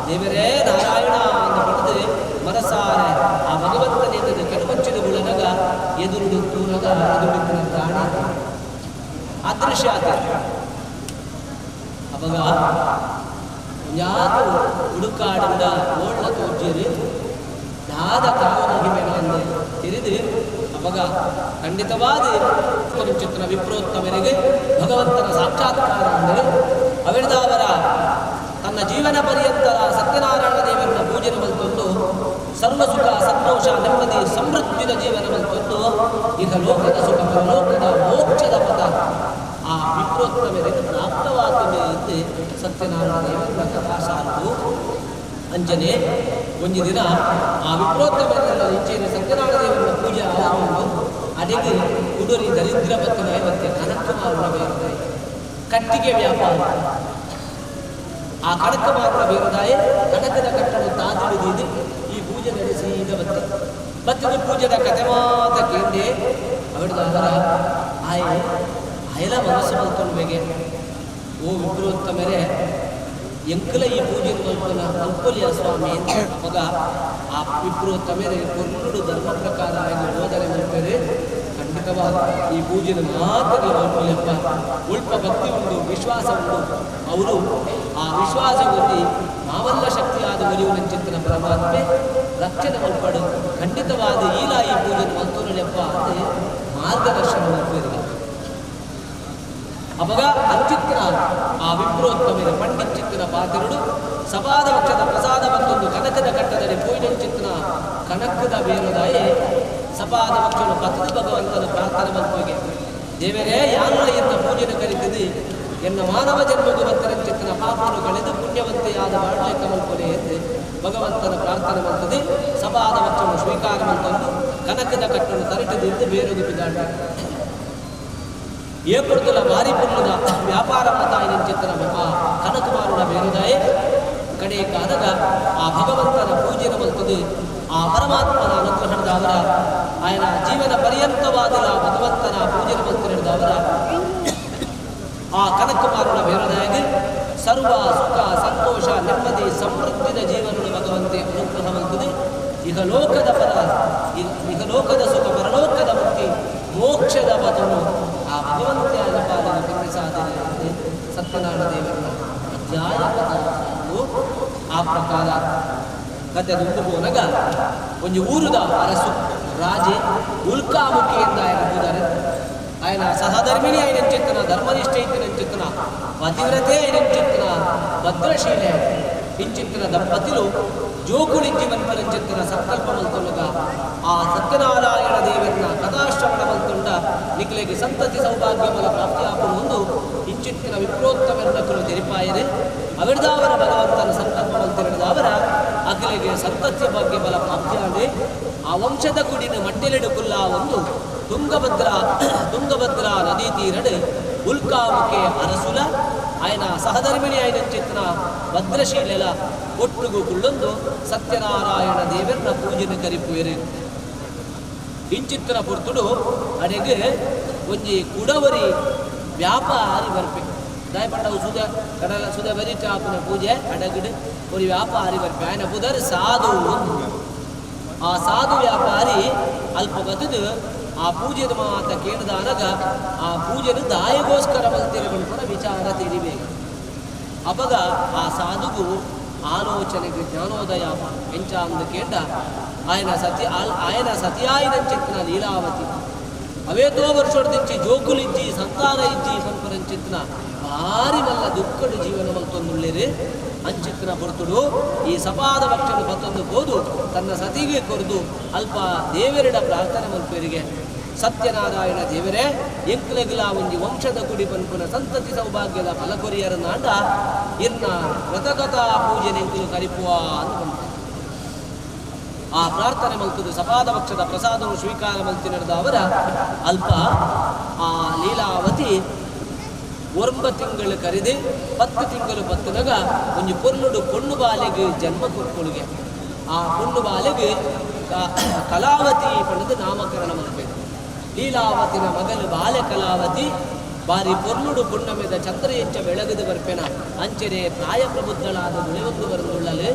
S1: ದೇವರೇ ನಾರಾಯಣ ಅಂತ ಪಡೆದು ಮನಸಾರೆ ಆ ಭಗವಂತನಿಂದ ಕಣ್ಮುಚ್ಚಿದ ಗುಳನಗ ಎದುರುಡು ತೂನಗ ಎದುರುಡಿತ್ತಿನ ಪ್ರಾಣಿ ಅದೃಶ್ಯ ಆತ. ಅವಾಗ ಯಾರು ಹುಡುಕಾಡಿಂದ ಓಳ್ಳ ತೋರ್ಜಿರಿ ದಾದ ಕಾವು ಮಹಿಮೆಗಳನ್ನು ತಿಳಿದು ಅವಾಗ ಖಂಡಿತವಾದ ಚಿತ್ರ ವಿಪ್ರೋತ್ತಮರಿಗೆ ಭಗವಂತನ ಸಾಕ್ಷಾತ್ಕಾರ ಅಂದರೆ ಅವಿರ್ದಾವರ ತನ್ನ ಜೀವನ ಪರ್ಯಂತರ ಸತ್ಯನಾರಾಯಣ ದೇವರನ್ನ ಪೂಜೆ ಮಲ್ತೊಂದು ಸರ್ವ ಸುಖ ಸಂತೋಷ ನೆಮ್ಮದಿ ಸಮೃದ್ಧಿದ ಜೀವನ ಮಲ್ತೊಂದು ಈಗ ಲೋಕದ ಸುಖ ಪರಲೋಕದ ಮೋಕ್ಷದ ಪದ ಆ ವಿಪ್ರೋತ್ತಮರಿಗೆ ಪ್ರಾಪ್ತವಾದ ಎಂದು ಸತ್ಯನಾರಾಯಣ ದೇವರ ಕಥಾಸಾರವು. ಅಂಜನೆ ಒಂದು ದಿನ ಆ ವಿಪ್ರೋತ್ತಮರೆಲ್ಲ ಇಂಚೆನ ಸತ್ಯನಾರಾಯಣ ದೇವರ ಪೂಜೆ ಆಗುವುದು ಅಡಿಗೆ ಉಡುರಿ ದರಿದ್ರ ಪತ್ತನ ಮತ್ತೆ ಕನಕ ಮಾರುಣ ಬೇರುದಾಯಿ ಕಟ್ಟಿಗೆ ವ್ಯಾಪಾರ. ಆ ಕಣಕ ಮಾರುಣ ಬೇರುದಾಯಿ ಕಣಕದ ಕಟ್ಟಡ ತಾದಿಡಿದು ಈ ಪೂಜೆ ನಡೆಸಿ ಇದ ಬತ್ತೆ ಬತ್ತದ ಪೂಜೆದ ಕತೆ ಮಾತ ಕೇಂದೆ ಅವಳ ಆಯೆ ಆಯಲ ಮನಸ್ಸು ಮಲ್ಕೊಂಡು ಓ ವಿಪ್ರೋತ್ತಮರೇ ಎಂಕಲ ಈ ಪೂಜೆ ಮಲ್ಪನ ಮಲ್ಪೊಲಿಯ ಸ್ವಾಮಿ ಅಂತ ಅವಾಗ ಆ ವಿಪ್ರೋತ್ತಮರೇ ಕೊರ್ನುಡು ಧರ್ಮ ಪ್ರಕಾರ ಆಗಿ ಬೋಧನೆ ಮಲ್ಪರೆ ಖಂಡಿತವಾದ ಈ ಪೂಜೆನ ಮಾತ್ರ ಮಲ್ಪೊಲಿಯಪ್ಪ ಉಲ್ಪ ಭಕ್ತಿ ಉಂಟು ವಿಶ್ವಾಸ ಉಂಟು. ಅವರು ಆ ವಿಶ್ವಾಸ ಗೊತ್ತಿ ಮಾವಲ್ಲ ಶಕ್ತಿಯಾದ ಒಲಿಯುವ ಪರಮಾತ್ಮೆ ರಕ್ಷಣೆ ಮಲ್ಪಡು ಖಂಡಿತವಾದ ಈಲ ಈ ಪೂಜೆ ಮಲ್ತೋನಲೆಪ್ಪ ಅಂತ ಮಾರ್ಗದರ್ಶನ ಮಲ್ಪರಿಗೆ. ಅವಾಗ ಅಂಚಿತ್ರ ಆ ವಿಪ್ರೋತ್ತಮರ ಪಂಡಿಚಿತ್ತನ ಪಾತ್ರರು ಸಪಾದ ಪಕ್ಷದ ಪ್ರಸಾದ ಮತ್ತೊಂದು ಕನಕದ ಕಟ್ಟದಲ್ಲಿ ಪೋಯಿನಂಚಿತ್ತನ ಕನಕದ ಬೇರುದಾಯಿ ಸಪಾದ ಪಕ್ಷನು ಪತದ ಭಗವಂತನ ಪ್ರಾರ್ಥನೆ ಮಲ್ಪಗೆ ದೇವರೇ ಯಾರುಳ ಎನ್ನ ಪೂಜೆನ ಕರಿತದೆ ಎನ್ನ ಮಾನವ ಜನ್ಮಗೂ ಬತ್ತರಂಚಿತ್ತನ ಪಾಪನು ಕಳೆದು ಪುಣ್ಯವಂತೆಯಾದ ಬಾಳ್ಲೆಕ್ಕ ಮಲ್ಪೊಲೆ ಎಂದು ಭಗವಂತನ ಪ್ರಾರ್ಥನೆ ಮಲ್ತದೆ ಸಪಾದ ಪಕ್ಷನು ಸ್ವೀಕಾರ ಮಲ್ತಂದು ಕನಕದ ಕಟ್ಟನ್ನು ತರಟದಿಂದ ಬೇರೊದು ಬಿದಾಡ ಏಪುರ್ದುಲ ಭಾರಿ ಪುರ್ಲುದ ವ್ಯಾಪಾರ ತಾಯಿನ ಚಿತ್ರ ಆ ಕನಕುಮಾರುಡ ಬೇರುದಾಯೆ ಕಡೆ ಕಾದಗ ಆ ಭಗವಂತನ ಪೂಜೆನ ಮಲ್ತದೆ ಆ ಪರಮಾತ್ಮನ ಅನುಗ್ರಹಣದವರ ಆಯನ ಜೀವನ ಪರ್ಯಂತವಾದ ಭಗವಂತನ ಪೂಜೆನ ಮಲ್ತಿರದವರ ಆ ಕನಕುಮಾರುಡ ಬೇರುದಾಯಗೆ ಸರ್ವ ಸುಖ ಸಂತೋಷ ನೆಮ್ಮದಿ ಸಮೃದ್ಧಿದ ಜೀವನ ಭಗವಂತೆ ಅನುಗ್ರಹ ಮಲ್ತದೆ. ಈಗ ಲೋಕದ ಪರ ಈಗ ಲೋಕದ ಸುಖ ಪರಲೋಕದ ಮುಕ್ತಿ ಮೋಕ್ಷದ ಪದನು ಆ ಭಗವಂತೆಯ ಪಾದನ ಕರುಣೆ ಸಾಧನೆ ಸತ್ಯನಾರಾಯಣ ದೇವರ ಅಧ್ಯಾಯ ಆ ಪ್ರಕಾರ ಕತೆ ದುಂಡು ಹೋನಗ ಒಂದು ಊರುದ ಅರಸು ರಾಜೆ ಉಲ್ಕಾಮುಖಿಯಿಂದ ఆయన ఆయన ಸಹಧರ್ಮಿಣಿ అయిన ಚಿತ್ತನ ಧರ್ಮನಿಷ್ಠೆ ಇತ್ತಿನ ಚಿತ್ತನ ಪತಿವ್ರತೆ అయిన ಚಿತ್ತನ ಭದ್ರಶೀಲೆ ಇಂಚಿತ್ತಿನ ದಂಪತಿಲು ಜೋಕುಳಿಜ್ಜಿ ಮನ್ಪನ ಚಿತ್ತನ ಸಂಕಲ್ಪ ಮಲ್ತೊಲ್ಲಗ ಆ ಸತ್ಯನಾರಾಯಣ ದೇವರನ್ನ ಕಥಾಶ್ರವಣ ಮಲ್ತೊಂಡ ನಿಕ್ಲೆಗೆ ಸಂತತಿ ಸೌಭಾಗ್ಯ ಬಲ ಪ್ರಾಪ್ತಿ ಆಪುನು ಒಂದು ಇಂಚಿತ್ತಿನ ವಿಪ್ರೋತ್ತಮೆನ್ನಕಲು ತೆರಿಪಾಯರೆ ಅವಿರ್ದಾವರ ಭಗವಂತನ ಸಂಕಲ್ಪ ಮಲ್ತಿರದಾವರ ಅಖಿಲೆಗೆ ಸಂತತಿಯ ಭಾಗ್ಯ ಬಲ ಪ್ರಾಪ್ತಿಯಾದೆ ಆ ವಂಶದ ಗುಡಿನ ಮಟ್ಟೆಲೆಡು ಕುಲ್ಲ ಒಂದು ತುಂಗಭದ್ರಾ ನದಿ ತೀರಡು ಉಲ್ಕಾಮುಖೆ ಅರಸುಲ ఆయన ಸಹಧರ್ಮಿಣಿ అయిన ಚಿತ್ರ ಭದ್ರಶೀಲೆಲ ಒಟ್ಟುಗು ಕುಳ್ಳೊಂದು ಸತ್ಯನಾರಾಯಣ ದೇವರನ್ನ ಪೂಜೆನ ಕರಿಪುವೆರು. ಇಂಚಿತ್ತಿನ ಪೊರ್ತುಡು ಅಡೆಗೆ ಒಂಜಿ ಕುಡವರಿ ವ್ಯಾಪಾರಿ ಬರ್ಪೆ ದಾಯಪಂಡ ಸುದ ಕಡಲ ಸುದ ಬರಿ ಚಾಪುನ ಪೂಜೆ ಅಡಗಡು ಒಂದು ವ್ಯಾಪಾರಿ ಬರ್ಪೆ ఆయన ಪುದರ್ ಸಾಧು. ಆ ಸಾಧು ವ್ಯಾಪಾರಿ ಅಲ್ಪ ಬದುದು ಆ ಪೂಜೆದ ಮಾತ ಕೇಳಿದಾನಗ ಆ ಪೂಜೆನು ದಾಯಿಗೋಸ್ಕರ ಮಲ್ತಿರಗಳು ವಿಚಾರ ತಿಳಿಬೇಕು. ಅಪಗ ಆ ಸಾಧುಗು ಆಲೋಚನೆಗೆ ಜ್ಞಾನೋದಯ ಎಂಚ ಅಂದು ಕೇಂಡ ఆయన ಸತಿ ఆయన ಸತಿಯಾಯಿನ ಚಿತ್ನ ಲೀಲಾವತಿ ಅವೇತೋ ವರ್ಷದಿಂಚಿ ಜೋಕುಲಿಜ್ಜಿ ಸಂತಾನ ಇಜ್ಜಿ ಪನ್ಪರಂಚಿತ್ನ ಭಾರಿ ಮಲ್ಲ ದುಃಖಡು ಜೀವನ ಮಲ್ತೊಂದುಳ್ಳೇರಿ ಅಂಚಿತ್ನ ಬರ್ತುಡು ಈ ಸಪಾದ ಪಕ್ಷನು ಬತ್ತೊಂದು ಬೋದು ತನ್ನ ಸತಿಗೆ ಕೊರದು ಅಲ್ಪ ದೇವರಿಡ ಪ್ರಾರ್ಥನೆ ಮಲ್ಪೇರಿಗೆ ಸತ್ಯನಾರಾಯಣ ದೇವರೇ ಎಂಕ್ಲೆಗ್ಲ ಒಂಜಿ ವಂಶದ ಕುಡಿ ಪನ್ಪುನ ಸಂತತಿ ಸೌಭಾಗ್ಯದ ಫಲಕೊರಿಯರ ನಾಂಡ ಇರ್ನ ವ್ರತಕಥಾ ಪೂಜೆ ಎಂಕುಲು ಕರಿಪುವ ಅಂತ ಆ ಪ್ರಾರ್ಥನೆ ಮಲ್ತದು ಸಪಾದ ಪಕ್ಷದ ಪ್ರಸಾದವನ್ನು ಸ್ವೀಕಾರ ಮಲ್ತಿ ನಡೆದ ಅವರ ಅಲ್ಪ ಆ ಲೀಲಾವತಿ 9 ತಿಂಗಳು ಕರೆದು 10 ತಿಂಗಳು ಬತ್ತನಗ ಒಂಜಿ ಪೊರ್ಲುಡು ಪೊಣ್ಣು ಬಾಲೆಗೆ ಜನ್ಮ ಕೊಟ್ಕೊಳುಗೆ ಆ ಪೊಣ್ಣು ಬಾಲೆಗೆ ಕಲಾವತಿ ಪಣ್ಣದು ನಾಮಕರಣ ಮಲ್ಪೆ. ಲೀಲಾವತಿನ ಮಗಲು ಬಾಲೆ ಕಲಾವತಿ ಬಾರಿ ಪೊರ್ಲುಡು ಪುಣ್ಣಮೆದ ಚಂದ್ರ ಎಂಚ ಬೆಳಗದು ಬರ್ಪೆನ ಅಂಚನೆ ಪ್ರಾಯ ಪ್ರಬುದ್ಧಳಾದ ಮುಳೆವೊಂದು ಬರಂದುಳ್ಳಲು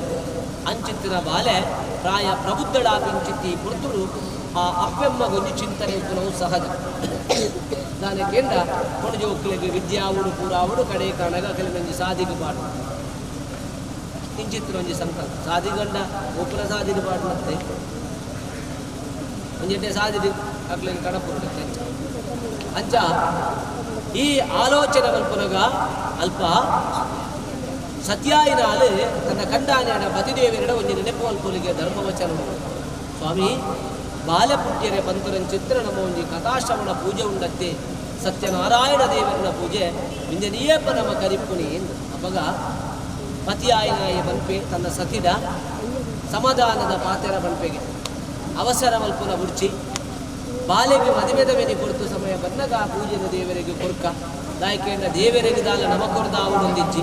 S1: ಅಂಚಿತ್ತಿನ ಬಾಲೆ ಪ್ರಾಯ ಪ್ರಬುದ್ಧಳಾಪಿಂಚಿತ್ತಿ ಪೊರ್ತುಡು ಆ ಅಪ್ಪೆಮ್ಮ ಗೊಂಜಿ ಚಿಂತನೆ ಉಪ್ಪುನವು ಸಹಜ. ದಾನಕೇಂಡ ಕೊಣಜೋಕ್ಲೆಗ್ ವಿದ್ಯಾವುಡು ಪೂರಾವುಡು ಕಡೆ ಕಾಣಗ ಕೆಲವೊಂಜಿ ಸಾದಿಗೆ ಪಾಡು ಇಂಚಿತ್ತಿನ ಒಂಜಿ ಸಂಕಲ್ಪ ಸಾದಿಗಂಡ ಒಪ್ಪುನ ಸಾದಿಗೆ ಪಾಡುನತ್ತೆ ಒಂಜೆಡ್ಡೆ ಸಾದಿಗೆ ಅಕ್ಲೆಗ್ ಕಡಪುರುಡತ್ತೆ ಅಂಚ ಈ ಆಲೋಚನೆ ಮಲ್ಪುನಗ ಅಲ್ಪ ಸತ್ಯಾಯಿನಾಲು ತನ್ನ ಕಂಡಾನೆಡ ಪತಿದೇವರಡ ಒಂಜಿ ನೆನಪು ಮಲ್ಪುಲಿಗೆ ಧರ್ಮವಚನ. ಸ್ವಾಮಿ ಬಾಲಪುಟ್ಯರೆ ಪಂತರನ್ ಚಿತ್ರ ನಮ್ಮ ಒಂಜಿ ಕಥಾಶ್ರವಣ ಪೂಜೆ ಉಂಡತ್ತೆ ಸತ್ಯನಾರಾಯಣ ದೇವರನ ಪೂಜೆ ಇಂಜನಿಯೇಪ ನಮ್ಮ ಕರಿಪುನಿ ಎಂದು. ಅಪಗ ಪತಿಯಾಯಿನಾಯ ಬನ್ಪೆ ತನ್ನ ಸತಿದ ಸಮಾಧಾನದ ಪಾತೆರ ಬನ್ಪೆಗೆ ಅವಸರ ಮಲ್ಪುನ ಬುಡ್ಚಿ ಬಾಲೆಗೆ ಮದುವೆದ ಮೆನಿ ಕೊರ್ತು ಸಮಯ ಬನ್ನಗ ಆ ಪೂಜೆನ ದೇವರಿಗೆ ಕೊರ್ಕ ದಾಯಕೇಂದ್ರ ದೇವರಿಗೆ ದಾಲ ನಮ ಕೊರ್ದ ಆವಡೊಂದಿಜ್ಜಿ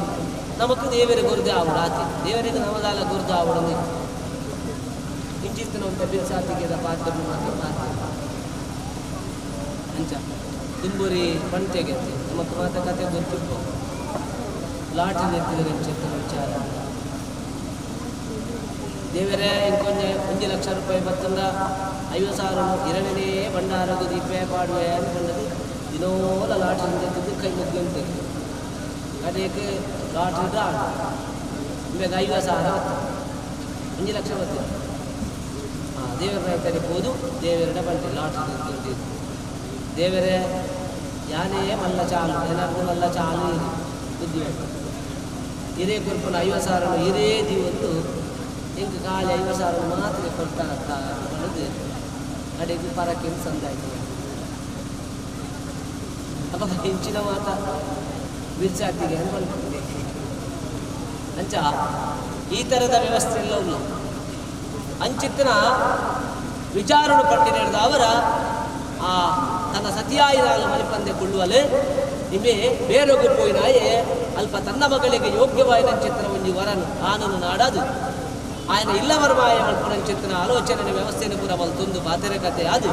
S1: ನಮಕ್ ದೇವರಿಗೆ ಕೊರ್ದೆ ಆವಡ ಆತಿ ದೇವರಿಗೆ ನಮದಾಲ ಕೊರ್ದ ಆವಡೊಂದಿಜ್ಜಿ ಇಂಚಿತ್ತಿನ ಒಂದು ಬಿರ್ಸಾತಿಗೆದ ಪಾತ್ರ ಮಾತ್ರ ಮಾತ್ರ ಅಂಚ ದುಂಬುರಿ ಪಂಟೆಗೆತ್ತೆ ನಮಕ್ ಮಾತ ಕತೆ ಗೊತ್ತಿಪ್ಪು ಲಾಟಿ ನೆತ್ತಿದರೆ ಇಂಚಿತ್ತಿನ ವಿಚಾರ ದೇವರೇ ಇಂಕೊಂಜ 1 ಲಕ್ಷ ರೂಪಾಯಿ ಬತ್ತಂದ 50,000 ಎರಡನೇ ಭಂಡಾರಗು ದೀಪೆ ಪಾಡುವೆ ಅಂದ್ಕೊಂಡದು ದಿನೋಲ ಲಾಟ್ರಿ ತೆಗೆದು ಕೈ ಮುಗ್ಗಂತೆ ಕಡೆಗೆ ಲಾಟ್ರಿ ಆಡು ಇವಾಗ 50,000 ಬತ್ತು 1 ಲಕ್ಷ ಬತ್ತಿಲ್ಲ. ಹಾಂ ದೇವರ ರೈತರಿಗೆ ಹೋದು ದೇವರಡ ಬಂದೆ ಲಾಟ್ರಿ ದೇವರೇ ಯಾನೇ ಮಲ್ಲ ಚಾಲು ಏನಾದ್ರು ಮಲ್ಲ ಚಾಲು ಬುದ್ಧಿ ಹಿರೇ ಕೊರ್ಪುನ 50,000 ಹಿರೇ ದಿವೊಂದು ಎಂಕ್ ಖಾಲಿ 50,000 ಮಾತ್ರ ಕೊಡ್ತಾರತ್ತ ಅನ್ನೋದು ಕಡೆಗೆ ಪರಕ್ಕೆ ಸಂದಾಯ್ತು. ಅಪ್ಪ ಹೆಂಚಿನ ಮಾತ ಬಿರ್ಸಾತಿಗೆ ಅನ್ಕೊಂಡೆ ಅಂಚ ಈ ಥರದ ವ್ಯವಸ್ಥೆ ಎಲ್ಲ ಉಲ್ಲ ಅಂಚಿತ್ತಿನ ವಿಚಾರಣೆ ಪಟ್ಟಿ ನಡೆದ ಅವರ ಆ ತನ್ನ ಸತಿಯಾಯಿನಾಲು ಮಲಿಪಂದೆ ಕೊಳ್ಳುವಲೆ ನಿಮೆ ಬೇರೊಗು ಪೋಯಿನಾಯೆ ಅಲ್ಪ ತನ್ನ ಮಗಳಿಗೆ ಯೋಗ್ಯವಾಯಿನಂಚಿತ್ತಿನ ಒಂಜಿ ವರನು ಆನನು ನಾಡದು ఆయన ಇಲ್ಲವರ್ಮಾಯ ಮಲ್ಪುನಂಚಿತ್ತಿನ ಆಲೋಚನೆ ವ್ಯವಸ್ಥೆಯನ್ನು ಪೂರ ಮಲ್ತೊಂದು ಪಾತೆರ ಕತೆ ಅದು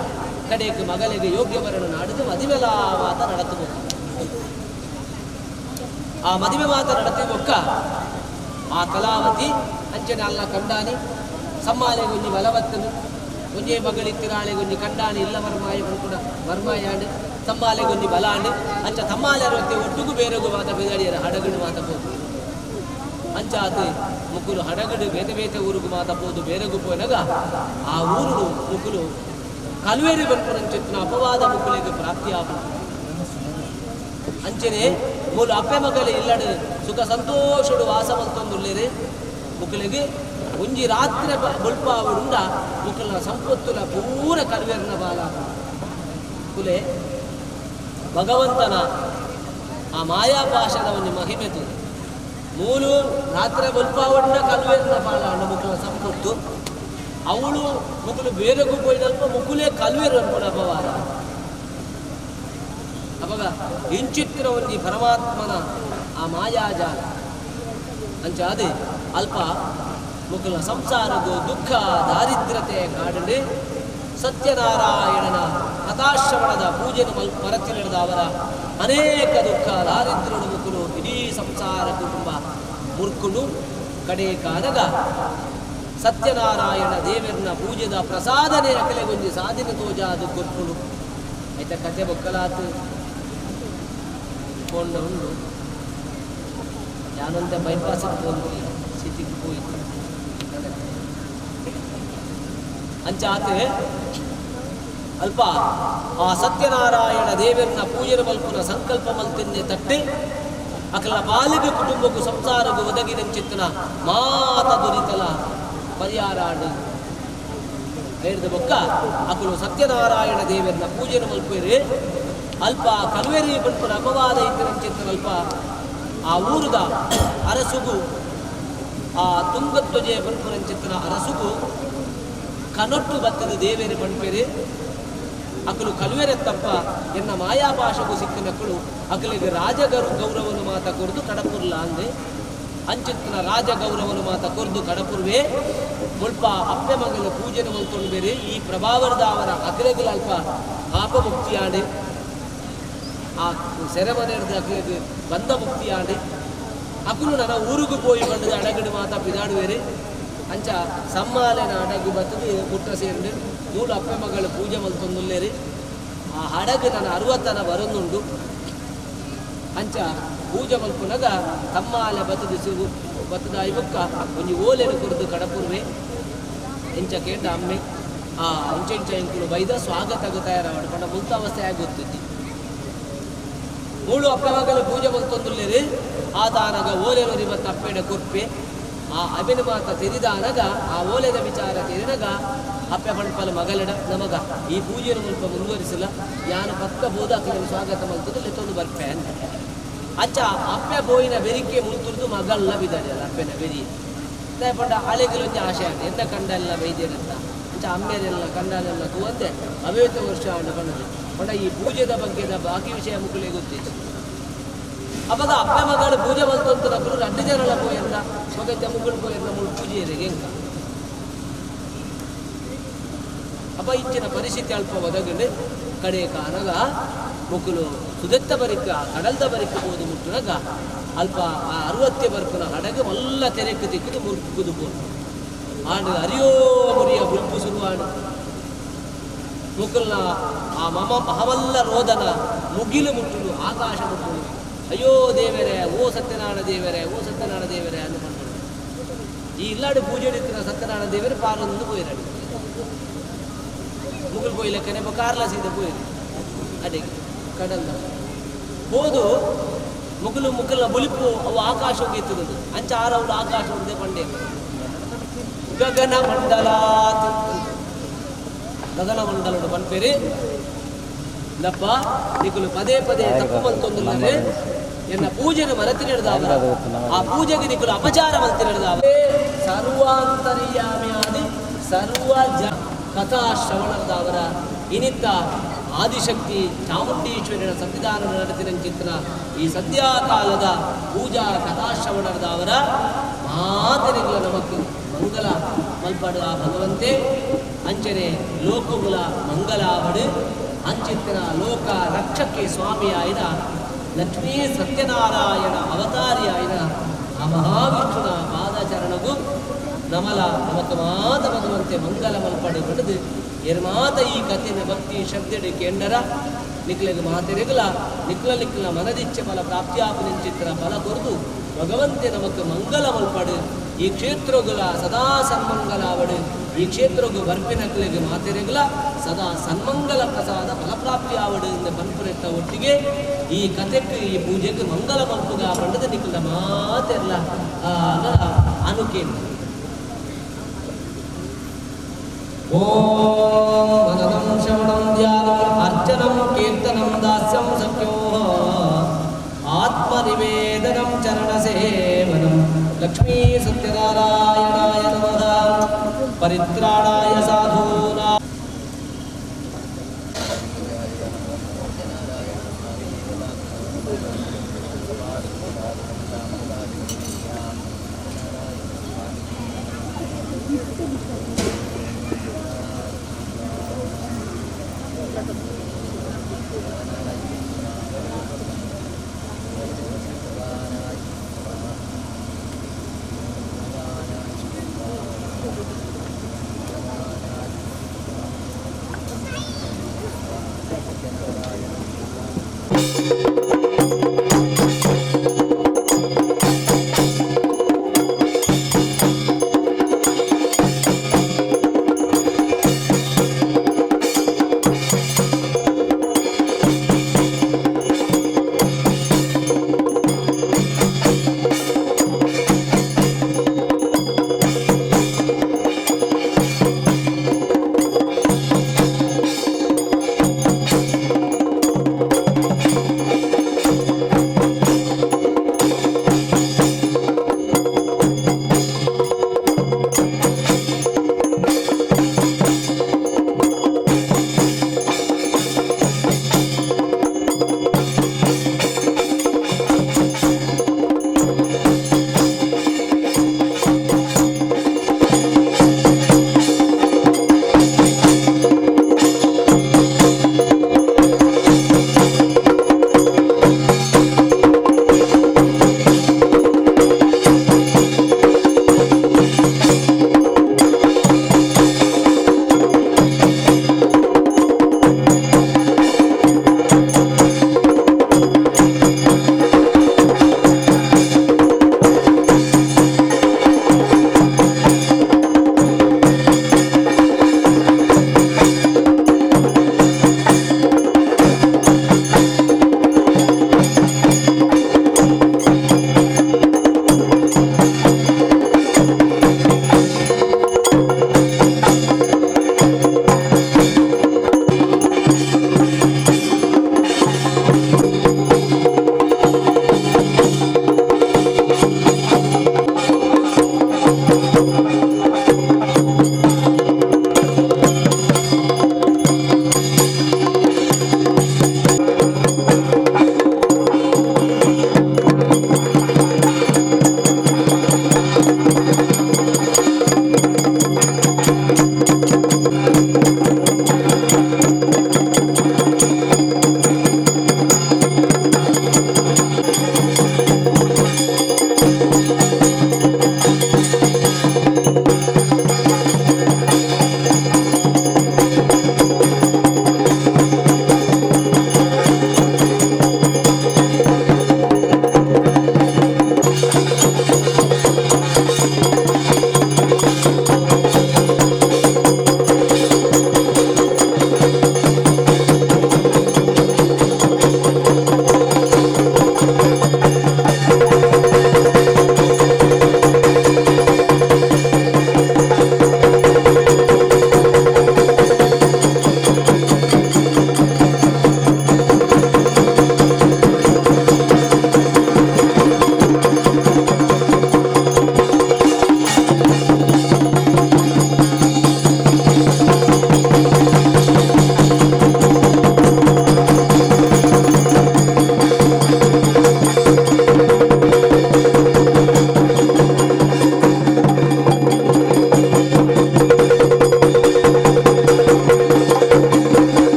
S1: ಕಡೆಗೆ ಮಗಳಿಗೆ ಯೋಗ್ಯವರನ್ನು ನಾಡಿದು ಮದುವೆಲ ಮಾತ ನಡತು. ಆ ಮದುವೆ ಮಾತ ನಡತಿ ಬೊಕ್ಕ ಆ ಕಲಾವತಿ ಅಂಚನೆ ಅಲ್ಲ ಕಂಡಾನಿ ಸಮ್ಮಾಲೆ ಒಂಜಿ ಬಲವತ್ತನು ಒಂಜೇ ಮಗಳಿತ್ತಿರಾಳೆ ಒಂಜಿ ಕಂಡಾನಿ ಇಲ್ಲ ವರ್ಮಾಯ ಕೂಡ ವರ್ಮಾಯಾಂಡು ತಮ್ಮಾಲೆ ಒಂಜಿ ಬಲಾಂಡು ಅಂಚ ತಮ್ಮಾಲೆ ಅರವತ್ತೆ ಒಟ್ಟುಗು ಬೇರೆಗು ಮಾತ ಬೆದಡಿಯರ ಹಡಗಡು ಮಾತ ಹೋಗು ಅಂಚಾತು ಮುಕುಲು ಹಡಗಡು ಬೇತೆ ಬೇತೆ ಊರುಗು ಮಾತ ಪೋದು ಬೇರೆಗು ಪೋನಗ ಆ ಊರು ಮುಕುಲು ಕಲ್ವೇರಿ ಬನ್ಪುನಂಚಿತ್ತಿನ ಅಪವಾದ ಮುಕುಲಿಗೆ ಪ್ರಾಪ್ತಿ ಆಪು. ಅಂಚನೆ ಮೂಲು ಅಪ್ಪೆ ಮಗಲು ಇಲ್ಲಡು ಸುಖ ಸಂತೋಷಡು ವಾಸ ಮಲ್ತೊಂದುಲ್ಲೇರು ಮುಕುಲಿಗೆ ಒಂಜಿ ರಾತ್ರಿ ಬೊಲ್ಪಾವಡುಂಡ ಮುಕುಲನ ಸಂಪತ್ತುಲ ಪೂರ ಕಲ್ವೇರಿನ ಬಾಲ ಕುಲೆ ಭಗವಂತನ ಆ ಮಾಯಾಪಾಶದ ಒಂದು ಮಹಿಮೆತು ಮೂಲು ರಾತ್ರಿ ಬೊಲ್ಪಾವಡುಂಡ ಕಲ್ವೇರಿನ ಬಾಲ ಅಣ್ಣ ಮುಕುಲ ಸಂಪತ್ತು ಅವಳು ಮುಕುಲು ಬೇರೆಗೂ ಪೋಯಿನಲ್ಪ ಮುಕುಲೇ ಕಲ್ವೇರು ಅನ್ಕೊಂಡ ಅಪವಾದ. ಅವಾಗ ಇಂಚಿತ್ತಿನ ಒಂದು ಪರಮಾತ್ಮನ ಆ ಮಾಯಾಜಾಲ ಅಂಚ ಅದೇ ಅಲ್ಪ ಮುಕುಲ ಸಂಸಾರಗು ದುಃಖ ದಾರಿದ್ರತೆ ಕಾಡಂಡು ಸತ್ಯನಾರಾಯಣನ ಕಥಾಶ್ರವಣದ ಪೂಜೆನ ಮರತಿ ನಡೆದ ಅವರ ಅನೇಕ ದುಃಖ ದಾರಿದ್ರ್ಯಡು ಮುಕುಲು ಇಡೀ ಸಂಸಾರ ಕುಟುಂಬ ಮುರ್ಕುಡು ಕಡೆ ಕಾನಗ ಸತ್ಯನಾರಾಯಣ ದೇವರನ್ನ ಪೂಜೆದ ಪ್ರಸಾದನೆ ಅಕಲೆಗೊಂಜಿ ಸಾಧಿನ ತೋಜಾದು ಕೊರ್ಪುಡು ಆಯ್ತ ಕತೆ ಬೊಕ್ಕಲಾತು ಕೊಂಡ ಉಂಡು ಯಾನೊಂತೆ ಬೈಪಾಸ್ ಹೋಗಿ ಸಿಟಿಗೆ ಹೋಯಿತು ಅಂಚಾತೆ ಅಲ್ಪ ಆ ಸತ್ಯನಾರಾಯಣ ದೇವರನ್ನ ಪೂಜೆ ಮಲ್ಪುನ ಸಂಕಲ್ಪ ಮಲ್ತಿಂದೆ ತಟ್ಟೆ ಅಕಲ ಬಾಲಿಗೆ ಕುಟುಂಬಕ್ಕೂ ಸಂಸಾರಕ್ಕೂ ಒದಗಿದಂಚಿತ್ತನ ಮಾತ ದುರಿತಲ ಪರಿಹಾರ ಹೇಳಿದ ಬೊಕ್ಕ ಅಕಲು ಸತ್ಯನಾರಾಯಣ ದೇವರನ್ನ ಪೂಜೆನ ಮಲ್ಪೇರಿ ಅಲ್ಪ ಕಲ್ವೇರಿ ಬಲ್ಪುನ ಅಪವಾದ ಇತ್ತಿನಂಚಿತ್ತನ ಅಲ್ಪ ಆ ಊರುದ ಅರಸುಗು ಆ ತುಂಗತ್ವಜೆ ಬಲ್ಪುನಂಚಿತ್ತನ ಅರಸುಗು ಕನೊಟ್ಟು ಬತ್ತದ ದೇವೇರಿ ಬಣ್ಪೇರಿ ಅಕಲು ಕಲ್ವೇರೆ ತಪ್ಪ ಎನ್ನ ಮಾಯಾಭಾಷೆಗೂ ಸಿಕ್ಕಿನಕ್ಕಳು ಅಕಲಿಗೆ ರಾಜಗರು ಗೌರವನು ಮಾತ ಕೊರ್ದು ಕಡಪುರ್ಲ ಅಂದೆ ಅಂಚಿತ್ತನ ರಾಜ ಗೌರವನು ಮಾತ ಕೊರ್ದು ಕಡಪುರ್ವೆ ಮುಲ್ಪ ಅಪ್ಪೆ ಮಗಲ ಪೂಜೆನ ಮಲ್ತೊಂಡು ಬೇರೆ ಈ ಪ್ರಭಾವರದ ಅವರ ಅಕಲೆಗಳ ಅಲ್ಪ ಪಾಪ ಮುಕ್ತಿಯಾಡೆ. ಆ ಸೆರೆಮನೆರ್ದ್ ಅಕ್ಲೆಗ್ ಬಂಧ ಮುಕ್ತಿ ಆಂಡ್. ಅಕುಲು ನನ ಊರುಗು ಪೋಯಿ ಪಂಡ್ದ್ ಅಡಗಡ್ ಮಾತ ಪಿದಾಡುವೆರ್. ಅಂಚ ಸಮ್ಮಾಲೆನ ಅಡಗು ಬತ್ತ್ದ್ ಮುಟ್ಟ ಸೇರ್ಂಡ್. ಮೂಲು ಅಪ್ಪೆ ಮಗಳ್ ಪೂಜೆ ಮಲ್ತೊಂದುಲ್ಲೆರ್. ಆ ಹಡಗು ನನ ಅರುವತ್ತನ ಬರೊಂದುಂಡು. ಅಂಚ ಪೂಜೆ ಮಲ್ಪುನಗ ತಮ್ಮಾಲೆ ಬತ್ತ್ದ್ ಬತ್ತ್ದ್ ಆಯಿ ಬೊಕ್ಕ ಒಂಜಿ ಓಲೆನ್ ಕೊರ್ದು ಕಡಪುರ್ವೆ. ಎಂಚ ಕೇಂಡ ಅಮ್ಮೆ ಆ ಇಂಚ ಇಂಚ ಎಂಕುಲು ಬೈದ ಸ್ವಾಗತಗ್ ತಯಾರಾವಡ್ ಪಂಡ ಮುಲ್ತ ಅವಸ್ಥೆ ಆಯಗ್ ಗೊತ್ತಿಜ್ಜಿ. ಮೂಳು ಅಪ್ಪೆ ಮಗಲ್ ಪೂಜೆ ಮಲ್ತೊಂದುಲ್ಲೆರ್. ಆತಾನಗ ಓಲೆನೊರಿ ಬತ್ತ್ ಅಪ್ಪೆಡ ಕೊರ್ಪೆ. ಆ ಅವೆನ್ ಮಾತ ತೆರಿದಾನಗ ಆ ಓಲೆದ ವಿಚಾರ ತೆರಿನಗ ಅಪ್ಪೆ ಪನ್ಪಲ್ ಮಗಲೆಡ ನಮಗ ಈ ಪೂಜೆನ್ ಮುಲ್ಪ ಮುಂದುವರಿಸುಲ ಯಾನ್ ಪಕ್ಕ ಪೋದು ಅಕ್ಲೆನ್ ಸ್ವಾಗತ ಮಲ್ತುದು ಲೆತ್ತೊಂದು ಬರ್ಪೆ ಅಂದ್. ಅಂಚ ಅಪ್ಪೆ ಪೋಯಿನ ಬೆರಿಕ್ಕೆ ಮುಲ್ತುರ್ದು ಮಗಲ್ಲ ಬಿದಡ್ಯಲ್ ಅಪ್ಪೆನ ಬೆರಿಯೆ. ದಾಯೆ ಪಂಡ ಅಳೆಗ್ ಒಂಜಿ ಆಶೆ ಆಂಡ್ ಎನ್ನ ಕಂಡಲ್ಲ ಬೈದ್ಯೆರೆತ್ತ ಅಂಚ ಅಮ್ಮೆರೆಲ್ಲ ಕಂಡನೆಲ್ಲ ತೂವಂದೆ ಅವೇತ ವರ್ಷ ಆಂಡ್ ಪಂಡುದು. ಪಂಡ ಈ ಪೂಜೆದ ಬಗ್ಗೆದ ಬಾಕಿ ವಿಷಯ ಮುಕುಲೆಗ್ ಗೊತ್ತಿಜ್ಜಿ. ಅಪಗ ಅಪ್ಪೆ ಮಗಳು ಪೂಜೆ ಮಲ್ತೊಂತನಕುಲು ರಡ್ಡ್ ಜನಲ ಪೋಯೆರ್ನ ಬೊಕ ಮುಗುಳು ಪೋಯೆರ್ನ ಮುಳು ಪೂಜೆಯೆರೆಗ್ ಎಂಕ. ಅಪ ಇಂಚಿನ ಪರಿಸ್ಥಿತಿ ಅಲ್ಪ ಒದಗಂಡು ಕಡೆ ಕಾನಗ ಮುಕುಲು ಸುದೆತ್ತ ಬರಿಕ್ ಆ ಕಡಲ್ದ ಬರಿಕ್ ಪೋದು ಮುಟ್ಟುನಗ ಅಲ್ಪ ಆ ಅರುವತ್ತೆ ಬರ್ಪುನ ಹಡಗು ಮಲ್ಲ ತೆರೆಕ್ ತಿಕ್ಕುದು ಮುರ್ಕುದು ಪೋನು. ಆಂಡ್ ಅರಿಯೋ ಮುರಿಯ ಬುಲ್ಪು ಶುರುವಾಂಡ್. ಮುಕುಲ್ನ ಆ ಮಮ ಮಹಮಲ್ಲ ರೋದನ ಮುಗಿಲು ಮುಟ್ಟುಡು ಆಕಾಶ ಮುಟ್ಟುಡು. ಅಯ್ಯೋ ದೇವರೇ ಓ ಸತ್ಯನಾರಾಯಣ ದೇವರೇ ಓ ಸತ್ಯನಾರಾಯಣ ದೇವರೇ ಅಂದ್ ಪಂಡರು. ಈ ಇಲ್ಲಾಡು ಪೂಜೆ ಇತ್ತಿನ ಸತ್ಯನಾರಾಯಣ ದೇವರು ಪಾರೊಂದು ಪೋಯಿರಡು. ಮುಗುಲ್ ಪೋಯಿಲೆಕ್ಕನೆ ಕಾರ್ಲ ಸೀದ ಪೋಯಿರು ಅಡೆಗೆ ಕಡಲ್ದ ಹೋದು ಮುಗುಲು ಮುಗುಲ್ನ ಬುಲಿಪು ಅವು ಆಕಾಶಕ್ಕೆ ಎತ್ತುದು. ಅಂಚ ಆರವ್ಲು ಆಕಾಶ ಉಂದೆ ಪಂಡೆ ಗಗನ ಮಂಡಲಾತ್ ಗಗನ ಮಂಡಲಡು ಪನ್ಪೇರಿ ಲಪ್ಪ ನಿಕುಲು ಪದೇ ಪದೇ ತಪ್ಪು ಮಲ್ತೊಂದುಲ್ಲೆರ್ ಎನ್ನ ಪೂಜೆನ ಮರತಿನೆಡ್ದಾವರ ಆ ಪೂಜೆಗೆ ನಿಕುಲು ಅಪಚಾರ ಮಲ್ತಿನೆಡ್ದಾವರ ಸರ್ವಾಂತರ್ಯಾಮಿ ಆದಿ ಸರ್ವ ಜ ಕಥಾ ಶ್ರವಣದಾವರ ಇನಿತ್ತ ಆದಿಶಕ್ತಿ ಚಾಮುಂಡೀಶ್ವರಿನ ಸನ್ನಿಧಾನ ನಡೆಸಿದಂಚಿತ್ತಿನ ಈ ಸದ್ಯಾಕಾಲದ ಪೂಜಾ ಕಥಾಶ್ರವಣದಾವರ ಮಾತೆರೆಗಳ ನಮಕ್ ಮಂಗಲ ಮಲ್ಪಡು ಆ ಭಗವಂತೆ ಅಂಚನೆ ಲೋಕಗುಲ ಮಂಗಲಾವಡು ಅಂಚಿತ್ತಿನ ಲೋಕ ರಕ್ಷಕ್ಕೆ ಸ್ವಾಮಿಯಾಯಿನ ಲಕ್ಷ್ಮೀ ಸತ್ಯನಾರಾಯಣ ಅವತಾರಿಯಾಯಿನ ಆ ಮಹಾವಿಷ್ಣುನ ಪಾದಚರಣಗೂ ನಮಲ ನಮಕ್ ಮಾತ ಭಗವಂತೆ ಮಂಗಲ ಮಲ್ಪಡು ಪಡೆದು ಎರ್ಮಾತ ಈ ಕಥೆನ ಭಕ್ತಿ ಶ್ರದ್ಧೆಡು ಕೇಂಡರ ನಿಕ್ಲೆಗ್ ಮಾತೆರೆಗುಲ ನಿಕ್ಲ ನಿಕ್ಲ ಮನದಿಚ್ಛೆ ಫಲ ಪ್ರಾಪ್ತಿಯಾಪು ನಿಂಚಿತ್ರ ಫಲ ಕೊರ್ದು ಭಗವಂತೆ ನಮಕ್ ಮಂಗಲ ಮಲ್ಪಡು ಈ ಕ್ಷೇತ್ರಗುಲ ಸದಾ ಸನ್ಮಂಗಲಾವಡು ಈ ಕ್ಷೇತ್ರಗು ಬರ್ಪಿನಕ್ಲೆಗ್ ಮಾತೆರೆಗುಲ ಸದಾ ಸನ್ಮಂಗಲ ಪ್ರಸಾದ ಫಲಪ್ರಾಪ್ತಿಯಾವಡು ಎಂದ ಪನ್ಪುರೆತ್ತ ಒಟ್ಟಿಗೆ ಈ ಕಥೆಕ್ ಈ ಪೂಜೆಗೆ ಮಂಗಲ ಮಲ್ಪುಗ ಪಂಡದ ನಿಕ್ಲ ಮಾತೆರ್ಲ ಅನುಕೆ. ಓಂ ವದನಂ ಶ್ರವಣಂ ಧ್ಯಾನಂ ಅರ್ಚನಂ ಕೀರ್ತನಂ ದಾಸ್ಯಂ ಸಖ್ಯೋಃ ಆತ್ಮನಿವೇದನಂ ಚರಣಸೇವನಂ ಲಕ್ಷ್ಮೀ ಸತ್ಯನಾರಾಯಣಾಯ ನಮಃ. ಪರಿತ್ರಾಣಾಯ ಸಾಧೂನಾ.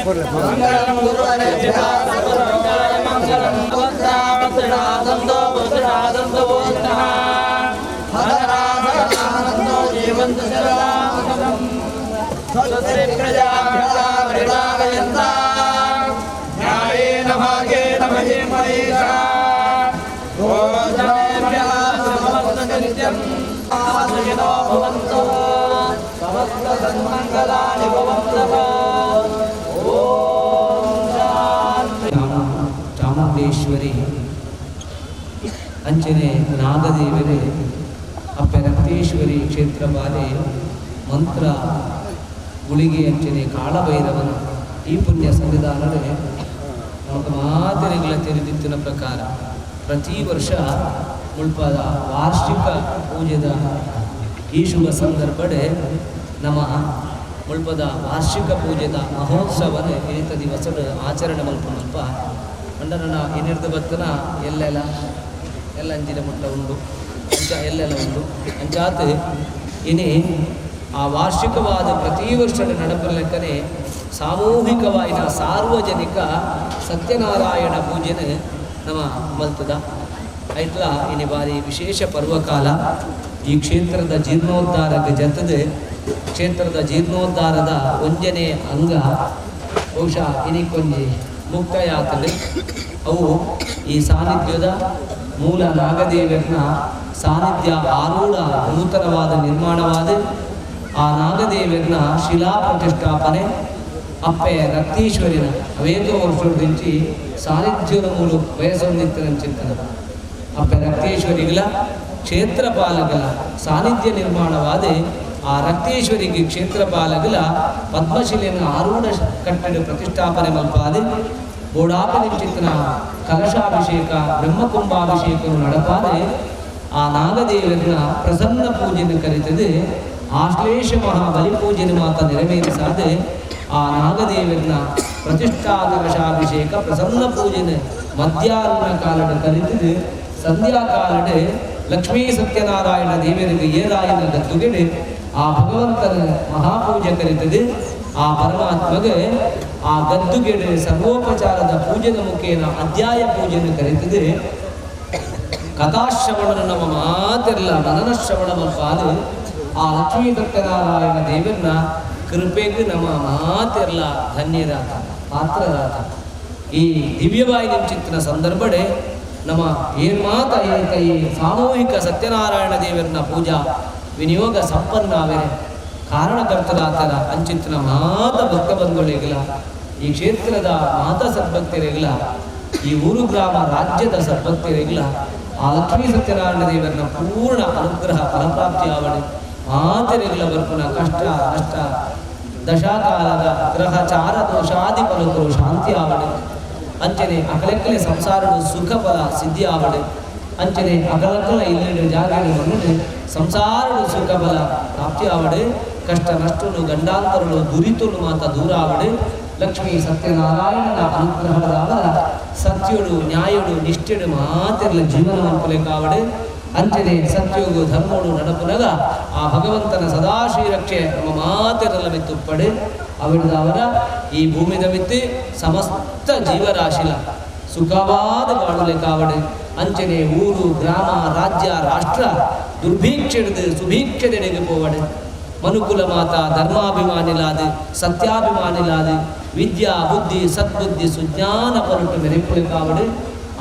S2: ಮಂಗಳಂ ಗುರುವರೇಭ್ಯಃ ಸರ್ವಲೋಕಾಯ ಮಂಗಳಂ ಪುತ್ರಾಪುತ್ರಿಣಾದಂದೋ ಪುತ್ರಿಣಾದಂದೋ ಹರರಾಧನಾನಂದೋ ಜೀವಂತು ಸದಾ ಸ್ವಸ್ತಿ ಪ್ರಜಾಭ್ಯಃ ಪರಿಪಾಲಯಂತಾಂ ನ್ಯಾಯೇನ ಭಾಗೇನ ಮಹೀಂ ಮಹೀಷಾಃ ಗೋಚರೇಭ್ಯಃ ಸಮಸ್ತ ನಿತ್ಯಂ
S1: ಸುಖಿನೋ ಭವಂತು ಸಮಸ್ತ ಸನ್ಮಂಗಲಾನಿ ಭವಂತು. ಓಂ ಶಾಂತಿ. ಚಾಮುಂಡೇಶ್ವರಿ ಅಂಚನೆ ನಾಗದೇವರೇ ಅಪ್ಪೆ ರಕ್ತೇಶ್ವರಿ ಕ್ಷೇತ್ರ ಬಾಲೆ ಮಂತ್ರ ಗುಳಿಗೆ ಅಂಚನೆ ಕಾಳಭೈರವನ ಈ ಪುಣ್ಯ ಸನ್ನಿಧಾನವೇ ನಮಗ ಮಾತೆರೆಗಳ ತೆರೆದಿತ್ತಿನ ಪ್ರಕಾರ ಪ್ರತಿ ವರ್ಷ ಮುಳ್ಪಾದ ವಾರ್ಷಿಕ ಪೂಜೆದ ಈ ಶುಭ ಸಂದರ್ಭಡೆ ನಮ್ಮ ಮುಳ್ಪದ ವಾರ್ಷಿಕ ಪೂಜೆದ ಮಹೋತ್ಸವನ ಏತ ದಿವಸದ ಆಚರಣೆ ಮಲ್ಪ ಮಲ್ಪ ಮಂಡನ ಇನಿರ್ದ ಬತ್ತನ ಎಲ್ಲೆಲ್ಲ ಎಲ್ಲ ಅಂಜಿನ ಮುಟ್ಟ ಉಂಡು ಅಂಚ ಎಲ್ಲೆಲ್ಲ ಉಂಡು ಅಂಚಾತ್ ಇನಿ ಆ ವಾರ್ಷಿಕವಾದ ಪ್ರತಿ ವರ್ಷದ ನಡಪಲೆಕ್ಕನೆ ಸಾಮೂಹಿಕವಾಯಿನ ಸಾರ್ವಜನಿಕ ಸತ್ಯನಾರಾಯಣ ಪೂಜೆನ ನಮ್ಮ ಮಲ್ತದ ಐತ್ಲ ಇನಿ ಬಾರಿ ವಿಶೇಷ ಪರ್ವಕಾಲ. ಈ ಕ್ಷೇತ್ರದ ಜೀರ್ಣೋದ್ಧಾರಕ್ಕೆ ಜತದೆ ಕ್ಷೇತ್ರದ ಜೀರ್ಣೋದ್ಧಾರದ ಒಂಜನೆ ಅಂಗ ಬಹುಶಃ ಇನಿಕೊಂಜಿ ಮುಕ್ತಾಯ ಆತಂಡು. ಅವು ಈ ಸಾನ್ನಿಧ್ಯದ ಮೂಲ ನಾಗದೇವನ ಸಾನ್ನಿಧ್ಯ ಆರೂಢ ನೂತನವಾದ ನಿರ್ಮಾಣವಾದ ಆ ನಾಗದೇವನ ಶಿಲಾ ಪ್ರತಿಷ್ಠಾಪನೆ ಅಪ್ಪೆ ರಕ್ತೀಶ್ವರಿನ ಅವೇತೋ ವರ್ಷದಿಂಚಿ ಸಾನ್ನಿಧ್ಯದ ಮೂಲ ವಯಸ್ಸೊಂದಿತ್ತನ ಚಿಂತನ ಅಪ್ಪೆ ರಕ್ತೇಶ್ವರಿಗಳ ಕ್ಷೇತ್ರಪಾಲಕಲ ಸಾನ್ನಿಧ್ಯ ನಿರ್ಮಾಣವಾದ ಆ ರಕ್ತೇಶ್ವರಿಗೆ ಕ್ಷೇತ್ರಪಾಲಕಲ ಪದ್ಮಶಿಲೆಯನ್ನು ಆರೂಢ ಕಟ್ಟಡ ಪ್ರತಿಷ್ಠಾಪನೆ ಮಲ್ಪಾದೆ ಬೋಡಾಪನಿಂಚಿತನ ಕಲಶಾಭಿಷೇಕ ಬ್ರಹ್ಮಕುಂಭಾಭಿಷೇಕವನ್ನು ನಡಪಾದೆ ಆ ನಾಗದೇವನ ಪ್ರಸನ್ನ ಪೂಜೆಯನ್ನು ಕರೀತದೆ ಆಶ್ಲೇಷ ಮಹಾಬಲಿ ಪೂಜೆಯನ್ನು ಮಾತ ನೆರವೇರಿಸಾದೆ ಆ ನಾಗದೇವನ ಪ್ರತಿಷ್ಠಾ ಕಲಶಾಭಿಷೇಕ ಪ್ರಸನ್ನ ಪೂಜೆನ ಮಧ್ಯಾಹ್ನ ಕಾಲದ ಕರೀತದೆ ಸಂಧ್ಯಾ ಕಾಲಡೆ ಲಕ್ಷ್ಮೀ ಸತ್ಯನಾರಾಯಣ ದೇವರಿಗೆ ಏರಾಯನ ಗದ್ದುಗೆಡೆ ಆ ಭಗವಂತನ ಮಹಾಪೂಜೆ ಕರೀತದೆ ಆ ಪರಮಾತ್ಮಗೆ ಆ ಗದ್ದುಗೆಡೆ ಸರ್ವೋಪಚಾರದ ಪೂಜೆನ ಮುಖೇನ ಅಧ್ಯಾಯ ಪೂಜೆಯನ್ನು ಕರೀತದೆ. ಕಥಾಶ್ರವಣನ ನಮ್ಮ ಮಾತಿರಲ್ಲ ಮನನ ಶ್ರವಣ ಮಲ್ಪಾದು ಆ ಲಕ್ಷ್ಮೀ ಸತ್ಯನಾರಾಯಣ ದೇವರನ್ನ ಕೃಪೆಗೆ ನಮ್ಮ ಮಾತಿರಲ್ಲ ಧನ್ಯರಾತ ಪಾತ್ರರಾತ. ಈ ದಿವ್ಯವಾಯಿ ಚಿತ್ರನ ಸಂದರ್ಭಡೆ ನಮ್ಮ ಏನ್ ಮಾತ ಈ ಸಾಮೂಹಿಕ ಸತ್ಯನಾರಾಯಣ ದೇವರನ್ನ ಪೂಜಾ ವಿನಿಯೋಗ ಸಂಪನ್ನಾವೆ ಕಾರಣಕರ್ತರಾತನ ಅಂಚಿತನ ಮಾತ ಭಕ್ತ ಬಂಧುಗಳಿಗಲ ಈ ಕ್ಷೇತ್ರದ ಮಾತಾ ಸದ್ಭಕ್ತರಿಗಲ ಈ ಊರು ಗ್ರಾಮ ರಾಜ್ಯದ ಸದ್ಭಕ್ತರಿಗಲ ಆ ಲಕ್ಷ್ಮೀ ಸತ್ಯನಾರಾಯಣ ದೇವರನ್ನ ಪೂರ್ಣ ಅನುಗ್ರಹ ಫಲಪ್ರಾಪ್ತಿ ಆವಣೆ ಮಾತರಿಗಲ ಬರ್ಪುನ ಕಷ್ಟ ನಷ್ಟ ದಶಾಕಾಲದ ಗ್ರಹಚಾರ ದೋಷಾದಿ ಫಲಕರು ಶಾಂತಿ ಆವಣೆ ಅಂಚನೆ ಅಕಲಕ್ಕಲೆ ಸಂಸಾರಡು ಸುಖ ಫಲ ಸಿದ್ಧಿ ಆವಣೆ ಅಂಚನೆ ಅಕಲಕ್ಕಲ ಇಲ್ಲೆರಡು ಜಾಗರಣೆ ಬಂದು ಸಂಸಾರಡು ಸುಖ ಫಲ ಪ್ರಾಪ್ತಿ ಆವಡೆ ಕಷ್ಟ ನಷ್ಟನು ಗಂಡಾಂತರಳು ದುರಿತುಲು ಮಾತ ದೂರ ಆವಡೆ ಲಕ್ಷ್ಮೀ ಸತ್ಯನಾರಾಯಣನ ಅನುಗ್ರಹದಾದ ಸತ್ಯುಡು ನ್ಯಾಯುಡು ನಿಷ್ಠೆಡು ಮಾತಿರಲ ಜೀವನ ಮಲ್ಪಲೆ ಕಾವಡೆ ಅಂಚನೆ ಸತ್ಯೋಗು ಧರ್ಮೋಡು ನಡಪುನಗ ಆ ಭಗವಂತನ ಸದಾಶ್ರೀ ರಕ್ಷೆ ನಮ್ಮ ಮಾತಿರಲ ಮಿತ್ತುಪ್ಪಡೆ ಅವಿಡ್ದವರ ಈ ಭೂಮಿದ ಮಿತ್ತಿ ಸಮಸ್ತ ಜೀವರಾಶಿಲ ಸುಖವಾದ ಬಾಳುಲೆ ಕಾವಡೆ ಅಂಚನೆ ಊರು ಗ್ರಾಮ ರಾಜ್ಯ ರಾಷ್ಟ್ರ ದುರ್ಭೀಕ್ಷೆಡ್ದು ಸುಭೀಕ್ಷೆದೆಡೆಗೆ ಪೋವಡೆ ಮನುಕುಲ ಮಾತಾ ಧರ್ಮಾಭಿಮಾನಿಲಾದ ಸತ್ಯಾಭಿಮಾನಿಲಾದ ವಿದ್ಯಾ ಬುದ್ಧಿ ಸದ್ಬುದ್ಧಿ ಸುಜ್ಞಾನ ಪೊರಟು ಮೆರೆಪುಲೆ ಕಾವಡೆ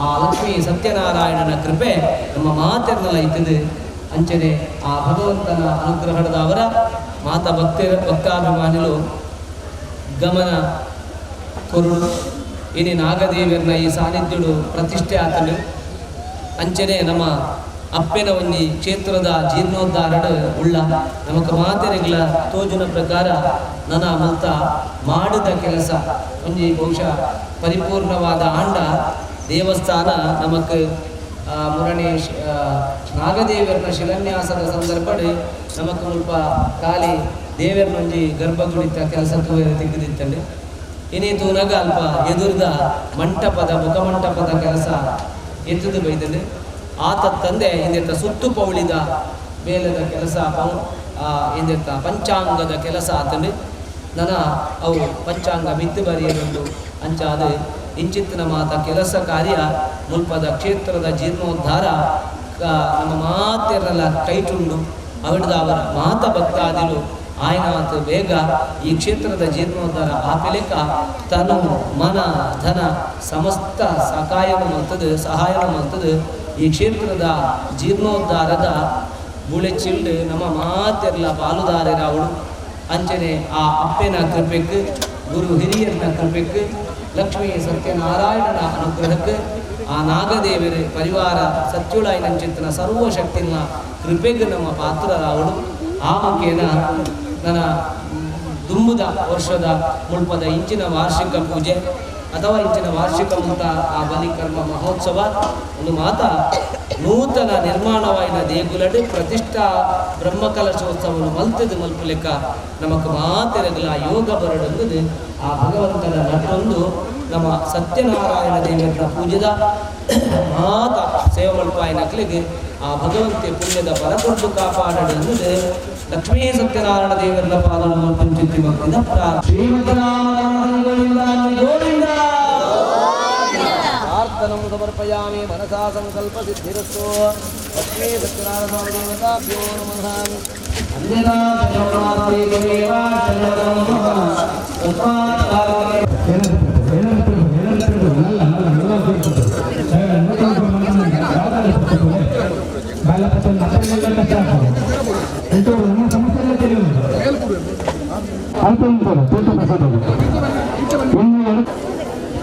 S1: ಆ ಲಕ್ಷ್ಮೀ ಸತ್ಯನಾರಾಯಣನ ಕೃಪೆ ನಮ್ಮ ಮಾತೆರ್ನಲ ಇತ್ತದೆ. ಅಂಚನೆ ಆ ಭಗವಂತನ ಅನುಗ್ರಹದವರ ಮಾತಾ ಭಕ್ತಾಭಿಮಾನಿಲು ಗಮನ ಕೊರುಡು ಇನಿ ನಾಗದೇವರನ ಈ ಸಾನ್ನಿಧ್ಯಡು ಪ್ರತಿಷ್ಠೆ ಆತನು. ಅಂಚನೆ ನಮ್ಮ ಅಪ್ಪೆನ ಒಂಜಿ ಕ್ಷೇತ್ರದ ಜೀರ್ಣೋದ್ಧಾರಡು ಉಳ್ಳ ನಮಕ ಮಾತೆರೆಗಳ ತೋಜುನ ಪ್ರಕಾರ ನನ ಮುಲ್ತ ಮಾಡಿದ ಕೆಲಸ ಒಂಜಿ ಬಹುಶಃ ಪರಿಪೂರ್ಣವಾದ ಆಂಡ ದೇವಸ್ಥಾನ ನಮಕ್ ಮುರಣಿ ನಾಗದೇವರನ ಶಿಲಾನ್ಯಾಸದ ಸಂದರ್ಭಡ್ ನಮಕ್ ಮುಲ್ಪ ಖಾಲಿ ದೇವರನೊಂಜಿ ಗರ್ಭಗುಡಿತ ಕೆಲಸ ತೆಗೆದಿತ್ತಂಡೆ. ಇನಿ ತೂನಗ ಅಲ್ಪ ಎದುರ್ದ ಮಂಟಪದ ಮುಖಮಂಟಪದ ಕೆಲಸ ಎತ್ತದು ಬೈದಂಡೆ. ಆತ ತಂದೆ ಇಂದೆತ್ತ ಸುತ್ತು ಪೌಳಿದ ಬೇಲದ ಕೆಲಸ ಇಂದೆತ್ತ ಪಂಚಾಂಗದ ಕೆಲಸ ಆತಂಡೆ. ನನ ಅವು ಪಂಚಾಂಗ ಮಿತ್ತು ಬರೆಯಲುಂಡು ಅಂಚಾದ ಇಂಚಿತ್ತಿನ ಮಾತ ಕೆಲಸ ಕಾರ್ಯ ಮುಲ್ಪದ ಕ್ಷೇತ್ರದ ಜೀರ್ಣೋದ್ಧಾರ ನಮ್ಮ ಮಾತೆರಲ್ಲ ಕೈಟುಂಡು ಅವಿಡ್ದ ಅವರ ಮಾತ ಭಕ್ತಾದಿಲು ಆಯನಾಥ ಬೇಗ ಈ ಕ್ಷೇತ್ರದ ಜೀರ್ಣೋದ್ಧಾರ ಆಪಿಲೆಕ್ಕ ತನು ಮನ ಧನ ಸಮಸ್ತ ಸಕಾಯನು ಮಂತದು ಸಹಾಯನು ಮಂತದು ಈ ಕ್ಷೇತ್ರದ ಜೀರ್ಣೋದ್ಧಾರದ ಬುಳೆಚಿಲ್ಡು ನಮ್ಮ ಮಾತೆರ್ಲ ಪಾಲುದಾರರಾವಳು ಅಂಚನೆ ಆ ಅಪ್ಪೆನ ಕೃಪೆಕ್ ಗುರು ಹಿರಿಯರನ ಕೃಪೆಕ್ ಲಕ್ಷ್ಮೀ ಸತ್ಯನಾರಾಯಣನ ಅನುಗ್ರಹಕ್ಕೆ ಆ ನಾಗದೇವರ ಪರಿವಾರ ಸತ್ಯುಳಾಯನಂಚಿತ್ತನ ಸರ್ವಶಕ್ತಿನ ಕೃಪೆಗೆ ನಮ್ಮ ಪಾತ್ರರಾವಳು. ಆ ಮುಖೇನ ನನ್ನ ದುಂಬುದ ವರ್ಷದ ಮುಲ್ಪದ ಇಂಚಿನ ವಾರ್ಷಿಕ ಪೂಜೆ ಅಥವಾ ಇಂಚಿನ ವಾರ್ಷಿಕ ಮುಂತ ಆ ಬಲಿಕರ್ಮ ಮಹೋತ್ಸವ ಒಂದು ಮಾತ ನೂತನ ನಿರ್ಮಾಣವಾಯಿನ ದೇಗುಲಡು ಪ್ರತಿಷ್ಠಾ ಬ್ರಹ್ಮಕಲಶೋತ್ಸವವನ್ನು ಮಲ್ತದು ಮಲ್ಪುಲೆಕ್ಕ ನಮಕ್ ಮಾತೆರಗಲ ಯೋಗ ಬರಡೊಂದು ಆ ಭಗವಂತನ ನಟೊಂದು ನಮ್ಮ ಸತ್ಯನಾರಾಯಣ ದೇವರ ಪೂಜೆದ ಮಾತ ಸೇವೆ ಮಲ್ಪಾಯಿನಕ್ಲಿಗೆ ಆ ಭಗವಂತೆ ಪುಣ್ಯದ ಫಲಕೊಟ್ಟು ಕಾಪಾಡಡೆಂದು ಲಕ್ಷ್ಮೀ ಸತ್ಯನಾರಾಯಣ ದೇವರ ಪಾದವನ್ನು ಪಂಚತಿ ಭಕ್ತಿದ ಗೋವಿಂದ ಪ್ರಾರ್ಥನಂ ಸಮರ್ಪಯಾಮಿ ಮನಸಾ ಸಂಕಲ್ಪ ಸಿದ್ಧಿರಸ್ತು. ಲಕ್ಷ್ಮೀ ಸತ್ಯನಾರಾಯಣ ಸ್ವಾಮಿ ದೇವತಾಭ್ಯೋ ನಮಃ.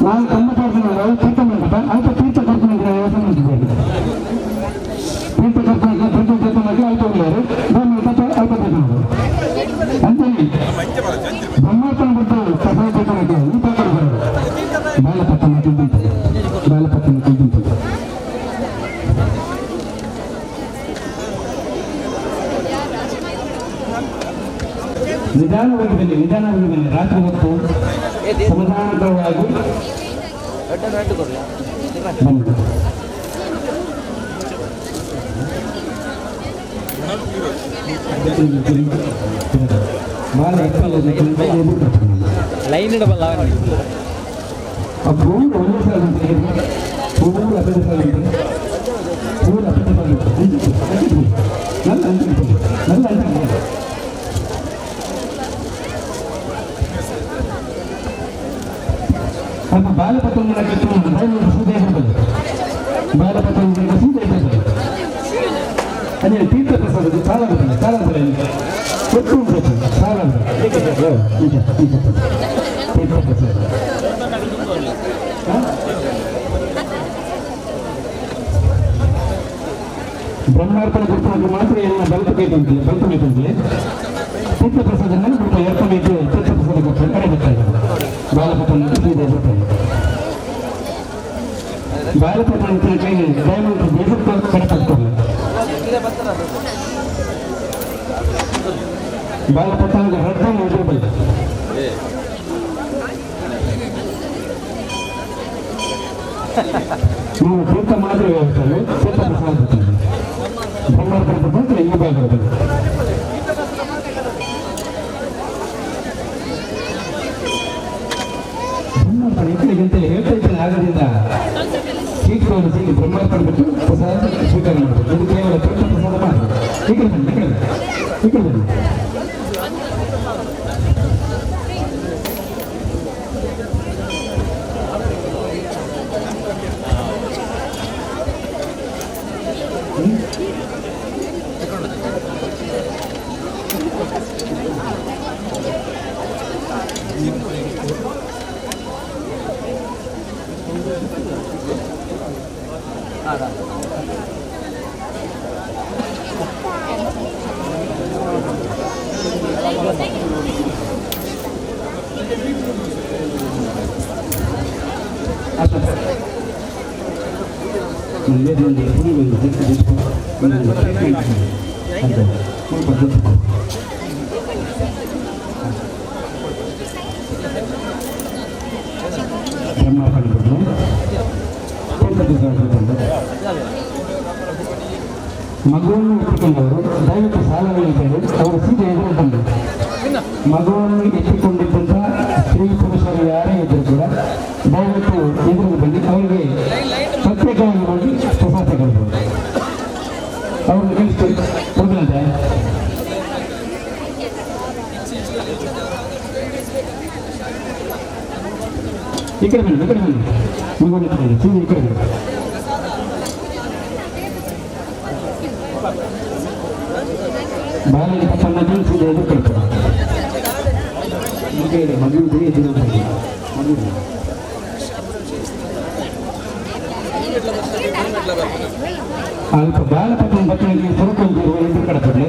S3: ನಾನು ತಮ್ಮ ಅಲ್ಪ ತೀರ್ಥ ತೀರ್ಥ ಅಂಚನೆ ಬ್ರಹ್ಮಾರ್ಪಣ ಬಿಟ್ಟು ಪ್ರಸಾದ ಬಾಲಪಟ್ಟಣ ಬಾಲಪಟ್ಟಣ. ನಿಧಾನವಾಗಿ ಬನ್ನಿ, ನಿಧಾನವಾಗಿ ಬನ್ನಿ. ರಾತ್ರಿ ಹೊತ್ತು ಸಮಾಧಾನಕರವಾಗಿ ಬನ್ನಿ.
S2: ಲೈನ್ ಇಡಬಲ್ಲ
S3: ಅದೇ ತೀರ್ಥ ಪ್ರಸಾದ చాలా చాలా చాలా ತೀರ್ಥ ಪ್ರಸಾದ ಬ್ರಹ್ಮಾರ್ಪಣ ಗುರುತು ಮಾತ್ರ ಎಲ್ಲ ಬಲ್ಪಕೈತಂತಿಲ್ಲ ಬಲ್ಪಕೈತಂತಿಲ್ಲ ತೀರ್ಥ ಪ್ರಸಾದ ಗುರುತು ಏರ್ಪಣೆ ತೀರ್ಥ ಪ್ರಸಾದ ಕೊಟ್ಟರೆ ಕಡೆ ಬರ್ತಾ ಇದ್ದಾರೆ. ಬಾಲಪಟ್ಟಣ ಬರ್ತಾ ಇದ್ದಾರೆ. ಬಾಲಪಟ್ಟಣ ಕೈ ದಯಮಾಡಿ ದೇಶಕ್ಕೆ ಕಡೆ ತರ್ತಾರೆ. ಬಾಲಪಟ್ಟಣ ರದ್ದ ಎದುರು ನೀವು ತೀರ್ಥ ಮಾತ್ರ ವ್ಯವಸ್ಥೆ ತೀರ್ಥ ಪ್ರಸಾದ ಬ್ರಹ್ಮಾರ್ಪಣ ಬಂದರೆ ಈ ಭಾಗ ಬ್ರಹ್ಮಾರ್ಪಣೆ ಈ ಕಡೆಗೆ ಅಂತೇಳಿ ಹೇಳ್ತಾ ಇದ್ದೇನೆ. ಆಗದಿಂದ ಶೀಘ್ರವಾಗಿ ಬ್ರಹ್ಮಾರ್ಪಣೆ ಬಿಟ್ಟು ಪ್ರಸಾದ ಸ್ವೀಕಾರ ಮಾಡಬೇಕು. ಇದು ಕೇವಲ ತೀರ್ಥ ಪ್ರಸಾದ ಮಾತ್ರ. ಈ ಕಡೆ ಬನ್ನಿ, ಈ ಕಡೆ ಬನ್ನಿ, ಈ ಕಡೆ ಬನ್ನಿ. ಮಗುವನ್ನು ಇಟ್ಟುಕೊಂಡವರು ದಯವಿಟ್ಟು ಸಾಲಗಳಿದ್ದಾರೆ, ಅವರು ಸೀದಾ ಎದುರು ಬಂದರು. ಮಗುವನ್ನು ಎತ್ತಿಕೊಂಡಿದ್ದಂಥ ಸ್ತ್ರೀ ಪುರುಷರು ಯಾರೇ ಇದ್ದರೂ ಕೂಡ ದಯವಿಟ್ಟು ಎದುರಿಗೆ ಬನ್ನಿ. ಅವರಿಗೆ ಪ್ರತ್ಯೇಕವಾಗಿ ಹೋಗಿ ಪ್ರಸಾದ ತಗೊಳ್ಬೋದು. ಅವ್ರನ್ನ ಕಳಿಸ್ತೀವಿ ಹೋಗಲಂತೆ. ಈ ಕಡೆ ಬನ್ನಿ, ಈ ಕಡೆ ಬನ್ನಿ, ಮಗುವನ್ನು ಎತ್ತಿಕೊಳ್ಳಿ. ಸೀದಾ ಈ ಕಡೆ ಬನ್ನಿ. ಬಾಲಿಗೆ ಪಪ್ಪನ ಸೀದಾ ಎದುರು ಕಳ್ತಾರೆ. ಮಗು ಮಗುವಿದೆ, ಎದುರು ಮಗು. ಅಲ್ಪ ಬಾಲಪಟ್ಟಣ ಬತ್ತಣಿಗೆ ಸುರುಕೊಂದಿರುವ ಎದುರು ಕಡಪಡ್ಲೆ.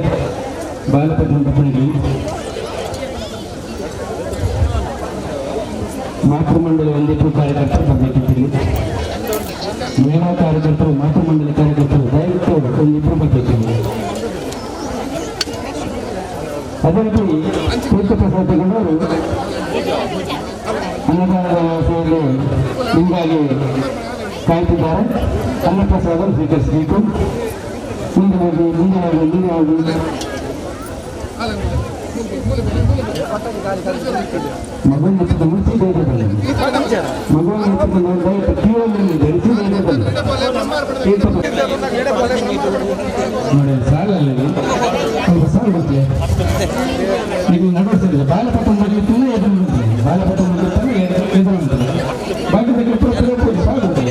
S3: ಬಾಲಪಟ್ಟಣ ಬತ್ತಣಿಗೆ ಮಾತೃಮಂಡಳಿ ಒಂದಿಬ್ಬರು ಕಾರ್ಯಕರ್ತರು ಬರಬೇಕಿತ್ತು. ಮಹಿಳಾ ಕಾರ್ಯಕರ್ತರು, ಮಾತೃಮಂಡಳಿ ಕಾರ್ಯಕರ್ತರು ದಯವಿಟ್ಟು ಒಂದಿಬ್ಬರು ಬರಬೇಕಿತ್ತು. ಅದೇ ರೀತಿ ತೀರ್ಥ ಪ್ರಸಾದ ತಗೊಂಡವರು ಅನ್ನದಾನದ ವ್ಯವಸ್ಥೆಯಲ್ಲಿ ನಿಮಗಾಗಿ ಕಾಯ್ತಿದ್ದಾರೆ. ಅನ್ನಪ್ರಸಾದ ಸ್ವೀಕರಿಸಬೇಕು. ಮುಂದೆ ಹೋಗಿ, ಮುಂದೆ ಹೋಗಿ, ಮುಂದೆ ಹೋಗಿ. ಮಗುವನ್ನು ಎತ್ತಿಕೊಂಡು ಸೀದಾ ಎದುರು ಬನ್ನಿ. ಮಗುವನ್ನು ಎತ್ತಿಕೊಂಡು ದಯವಿಟ್ಟು ಕ್ಯೂ ಅಲ್ಲಿ ಸೀದಾ ಎದುರು ಬನ್ನಿ. ತೀರ್ಥ ನೋಡಿ, ಸಾಲಲ್ಲ ಸ್ವಲ್ಪ ಸಾಲು ಗೊತ್ತಿಲ್ಲ. ನೀವು ನಡವಳಿಸಿದ್ರೆ ಬಾಲಪಟ್ಟಣ ಮಗಲಿತ್ತು ಎದುರು ನಿಂತಿದೆ. ಬಾಲಪಟ್ಟಣ ಮಗಲಿತ್ತು ಎದುರು ನಿಂತಿದೆ. ಬಾಕಿ ಸಾಲು ಗೊತ್ತಿಲ್ಲ.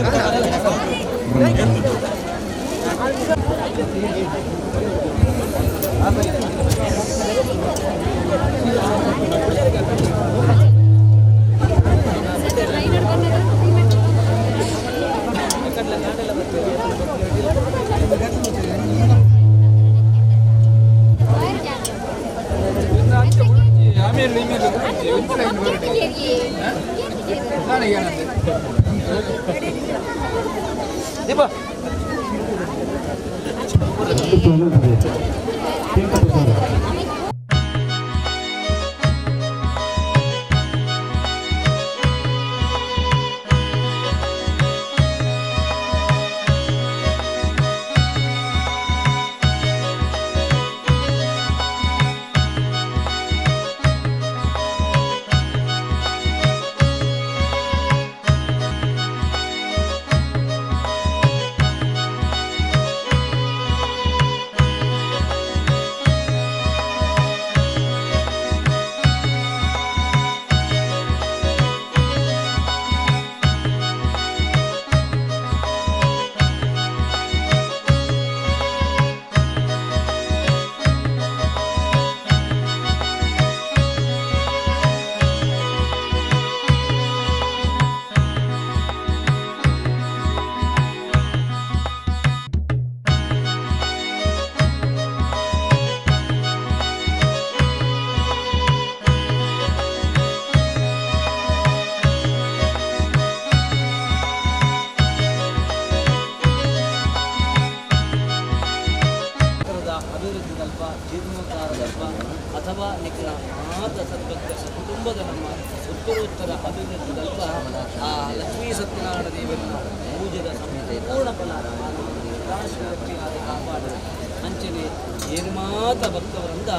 S1: ಜೀರ್ಣೋದ್ಧಾರದಲ್ಪ ಅಥವಾ ನಿಖರ ಮಾತ ಸದ್ಭಕ್ತ ಕುಟುಂಬದ ನಮ್ಮ ಉತ್ತರೋತ್ತರ ಅಭಿವೃದ್ಧಿದಲ್ಪ ಆ ಲಕ್ಷ್ಮೀ ಸತ್ಯನಾರಾಯಣ ದೇವರನ್ನ ಪೂಜೆದ ಸಂಪೂರ್ಣ ಫಲ ಸುರಕ್ಷೆಯಾದ ಕಾಪಾಡ ಅಂಚನೆ ಏರ್ಮಾತ ಭಕ್ತವರಿಂದ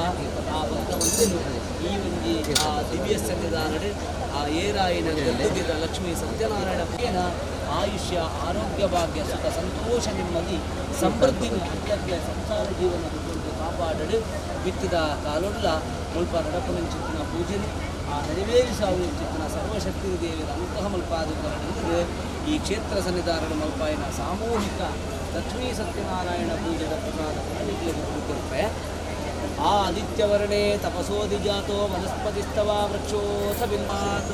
S1: ಆ ಭಕ್ತವಂತನು ಈ ಒಂಜಿ ಆ ದಿವ್ಯ ಸನ್ನಿಧಾನಡೆ ಆ ಏರಾಯಿನ ಗದ್ದುಗಿದ ಲಕ್ಷ್ಮೀ ಸತ್ಯನಾರಾಯಣ ಪೂಜೆನ ಆಯುಷ್ಯ ಆರೋಗ್ಯ ಭಾಗ್ಯ ಸುಖ ಸಂತೋಷ ನೆಮ್ಮದಿ ಸಮೃದ್ಧಿನ ಅತ್ಯಗ್ಲ ಸಂಸಾರ ಜೀವನ ಕಾಪಾಡಡು ಬಿತ್ತಿದ ಕಾಲೊಡ್ಲ ಮುಲ್ಪ ನಡಪುನಂಚಿತ್ತಿನ ಪೂಜೆನು ಆ ನೆರವೇರಿಸಾವುಂಚಿತ್ತಿನ ಸರ್ವಶಕ್ತಿ ದೇವಿಯ ಅನುಗ್ರಹ ಮಲ್ಪಾದುಕರಣ ಈ ಕ್ಷೇತ್ರ ಸನ್ನಿಧಾನದ ಮಲ್ಪಾಯಿನ ಸಾಮೂಹಿಕ ಲಕ್ಷ್ಮೀ ಸತ್ಯನಾರಾಯಣ ಪೂಜೆದ ಪ್ರಸಾದ ಕೊಡುತ್ತೆ. ಆ ಆದಿತ್ಯವರ್ಣೇ ತಪಸೋಧಿಜಾತೋ ವನಸ್ಪತಿಸ್ತವ ವೃಕ್ಷೋಥ ಬಿಲ್ಮಾತ್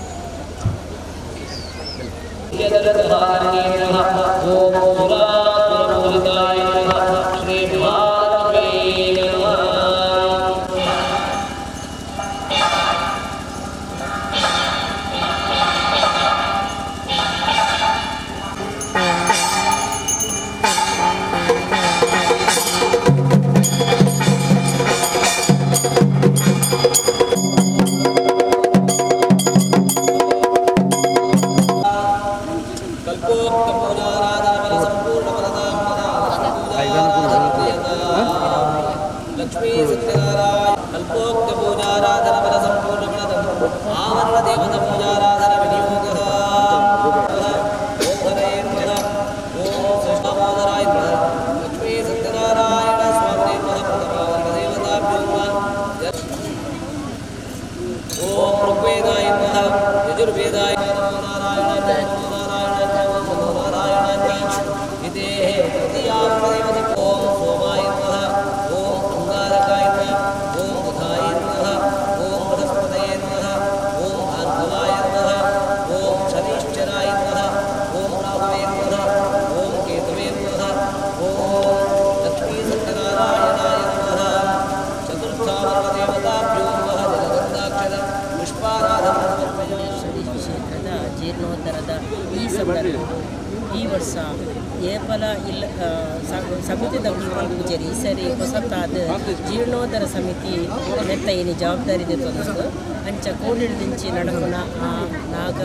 S1: ಕಲ್ಪೋಕ್ತ ಪೂಜಾರಾಧನ ಸಂಪೂರ್ಣ. ಆವರಣ ದೇವತ ಪೂಜಾರಾಧನ ವಿನಿಯೋಗ. ಓಂ ಹರೇ ನಮಃ. ಓಂ ಶ್ರೀ ನಮಃ. ಲಕ್ಷ್ಮೀ ಸತ್ಯನಾರಾಯಣ ಸ್ವಾಮಿನೇ ನಮಃ. ಪ್ರಥಮಾವರಣ ದೇವತಾಭ್ಯೋ ನಮಃ. ಓಂ ಋಗ್ವೇದಾಯ ನಮಃ. ಯಜುರ್ವೇದಾಯ ನಮೋ ನಾರಾಯಣ ನಮೋ ನಾರಾಯಣ ನಮೋ ನಾರಾಯಣ. ಇತೇಃ ತೃತೀಯಾವರಣ ದೇವತ ಓಂ ಸೋಮಾಯ ನಮಃ. ಓಂ ಅಂಗಾರಕಾಯ ನಮಃ. ಓಂ ಬುಧಾಯ ನಮಃ. ಓಂ ಬೃಹಸ್ಪತಯೇ ನಮಃ. ಓಂ ಭಾರ್ಗವಾಯ ನಮಃ. ಓಂ ಶನೈಶ್ಚರಾಯ ನಮಃ. ಓಂ ರಾಹುವೇ ನಮಃ. ಓಂ ಕೇತುವೇ ನಮಃ. ಓಂ ಲಕ್ಷ್ಮೀ ಸತ್ಯನಾರಾಯಣಾಯ ನಮಃ. ಚತುರ್ಥಾವರಣ ದೇವತಾಭ್ಯೋ ನಮಃ. ಜಲಗಂಧಾಕ್ಷರ ಪುಷ್ಪಾರಾಧನ ಸಮರ್ಪಯಾಮಿ.
S4: ಶ್ರೀ ಕ್ಷೇತ್ರದ ಜೀರ್ಣೋದ್ಧಾರದ ಈ ಸಂದರ್ಭ ಈ ವರ್ಷ ಏಪಲ ಇಲ್ಲ ಸಮಿತಿದ ಪೂಜೆರಿ ಈ ಸರಿ ಹೊಸತಾದ ಜೀರ್ಣೋದ್ಧಾರ ಸಮಿತಿ ನೆತ್ತ ಏನಿ ಜವಾಬ್ದಾರಿ ತೊಂದು ಅಂಚ ಕೋಡಿಡ್ದಿಂಚಿ ನಡಪುನ ಆ ನಾಗ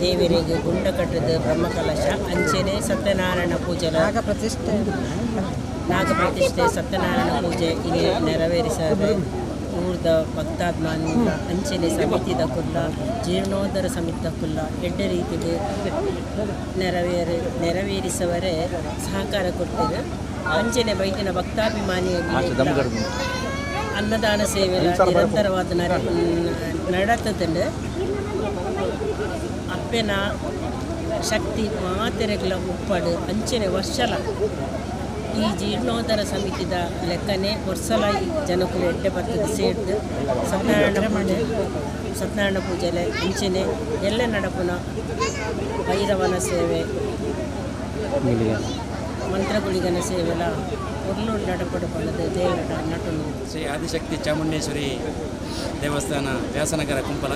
S4: ದೇವರಿಗೆ ಗುಂಡ ಕಟ್ಟದ ಬ್ರಹ್ಮಕಲಶ ಅಂಚೆನೆ ಸತ್ಯನಾರಾಯಣ ಪೂಜೆ ನಾಗಪ್ರತಿಷ್ಠೆ ಸತ್ಯನಾರಾಯಣ ಪೂಜೆ ಇಲ್ಲಿ ನೆರವೇರಿಸದೆ ಊರ್ದ ಭಕ್ತಾಭಿಮಾನಿ ಅಂಚೆನೆ ಸಮಿತಿದ ಕುಲ್ಲ ಜೀರ್ಣೋದ್ಧಾರ ಸಮಿತಿದ ಕುಲ್ಲ ಎಡ್ಡೆ ರೀತಿಗೆ ನೆರವೇರಿಸುವರೆ ಸಹಕಾರ ಕೊಡ್ತೇವೆ. ಅಂಚೆನೆ ಬೈದಿನ ಭಕ್ತಾಭಿಮಾನಿಯಾಗಿ ಅನ್ನದಾನ ಸೇವೆ ನಿರಂತರವಾದ ನಡತದಂಡು ಅಪ್ಪೆನ ಶಕ್ತಿ ಮಾತೆರೆಗಳ ಉಪ್ಪಡು ಅಂಚೆನೆ ವರ್ಷಲ ಈ ಜೀರ್ಣೋದ್ಧಾರ ಸಮಿತಿದ ಲೆಕ್ಕನೆ ವರ್ಷಲ ಈ ಜನಕ್ಕೂ ಎಡ್ಡೆ ಬರ್ತದೆ ಸೇರ್ದು ಸತ್ಯನಾರಾಯಣ ಪೂಜೆಲೆ ಅಂಚೆನೆ ಎಲ್ಲ ನಡಪುನ ಭೈರವನ ಸೇವೆ ಮಂತ್ರಗುಳಿಗನ ಸೇವೆಲ ಒರ್ಲು ನಡಪಡು ಪಡೆದು ದೇವರ ನಟನು.
S5: ಶ್ರೀ ಆದಿಶಕ್ತಿ ಚಾಮುಂಡೇಶ್ವರಿ ದೇವಸ್ಥಾನ ವ್ಯಾಸನಗರ ಕುಂಪಲ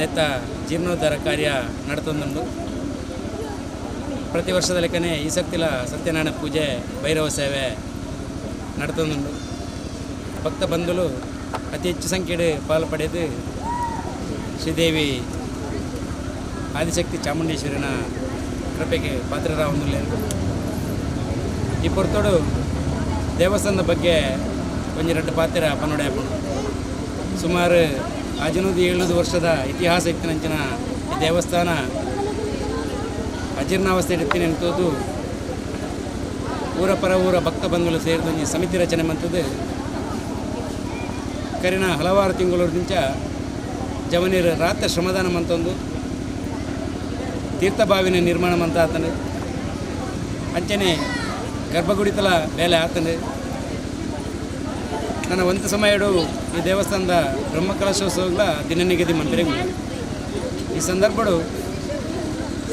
S5: ನೆತ್ತ ಜೀರ್ಣೋದ್ಧಾರ ಕಾರ್ಯ ನಡತೊಂದುಂಡು. ಪ್ರತಿ ವರ್ಷದ ಲೆಕ್ಕನೆ ಈ ಸಕ್ತಿಲ ಸತ್ಯನಾರಾಯಣ ಪೂಜೆ ಭೈರವ ಸೇವೆ ನಡತೊಂದುಂಡು. ಭಕ್ತ ಬಂಧುಲು ಅತಿ ಹೆಚ್ಚು ಸಂಖ್ಯೆಡು ಪಾಲು ಪಡೆದು ಶ್ರೀದೇವಿ ಆದಿಶಕ್ತಿ ಚಾಮುಂಡೇಶ್ವರಿನ ಕೃಪೆಗೆ ಪಾತ್ರರಾವೊಂದುಲ್ಲೇರು. ಈ ಪೊರ್ತೋಡು ದೇವಸ್ಥಾನದ ಬಗ್ಗೆ ಒಂಜಿ ರಡ್ಡು ಪಾತ್ರ ಪನ್ನೊಡೆ ಆಪುಂಡು. ಸುಮಾರು 600-700 ವರ್ಷದ ಇತಿಹಾಸ ಇತ್ತಿನಂಚಿನ ಈ ದೇವಸ್ಥಾನ ಅಜೀರ್ಣಾವಸ್ಥೆ ಇತ್ತಿನಂತದ್ದು ಊರ ಪರ ಊರ ಭಕ್ತ ಬಂಧುಗಳು ಸೇರಿದ ಒಂಜಿ ಸಮಿತಿ ರಚನೆ ಮಂತದ್ದು ಕರಿನ ಹಲವಾರು ತಿಂಗಳದಿಂಚ ಜವನೀರ ರಾತ್ರಿ ಶ್ರಮದಾನ ಮಂತೊಂದು ತೀರ್ಥಬಾವಿನ ನಿರ್ಮಾಣ ಮಂತ ಆತನು ಅಂಚನೆ ಗರ್ಭಗುಡಿತಲ ಬೇಲೆ ಆತನು. ನನ್ನ ಒಂದು ಸಮಯಡು ಈ ದೇವಸ್ಥಾನದ ಬ್ರಹ್ಮಕಲಶೋತ್ಸವಗಳ ದಿನ ನಿಗದಿ ಮಂತ್ರಿ. ಈ ಸಂದರ್ಭಡು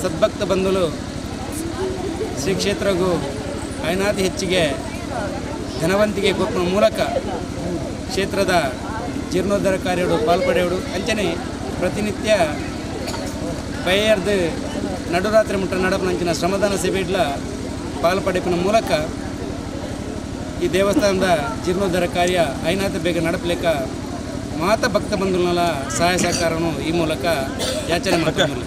S5: ಸದ್ಭಕ್ತ ಬಂಧುಲು ಶ್ರೀ ಕ್ಷೇತ್ರಗೂ ಐನಾತಿ ಹೆಚ್ಚಿಗೆ ಧನವಂತಿಗೆ ಕೊಪ್ಪನ ಮೂಲಕ ಕ್ಷೇತ್ರದ ಜೀರ್ಣೋದ್ಧಾರ ಕಾರ್ಯಡು ಪಾಲ್ಪಡೆಯಡು ಅಂಚನೆ ಪ್ರತಿನಿತ್ಯ ಬೈಯರ್ದು ನಡುರಾತ್ರಿ ಮುಟ್ಟ ನಡಪನಂಚಿನ ಶ್ರಮದಾನ ಸೇವೆಡ್ಲ ಪಾಲ್ಪಡೆಪಿನ ಮೂಲಕ ಈ ದೇವಸ್ಥಾನದ ಜೀರ್ಣೋದ್ಧಾರ ಕಾರ್ಯ ಐನಾತ ಬೇಗ ನಡಪಲೇಕ ಮಾತ ಭಕ್ತ ಬಂಧುಗಳ ಸಹಾಯ ಸಹಕಾರವನ್ನು ಈ ಮೂಲಕ ಯಾಚನೆ ಮಾಡ್ತಾರೆ.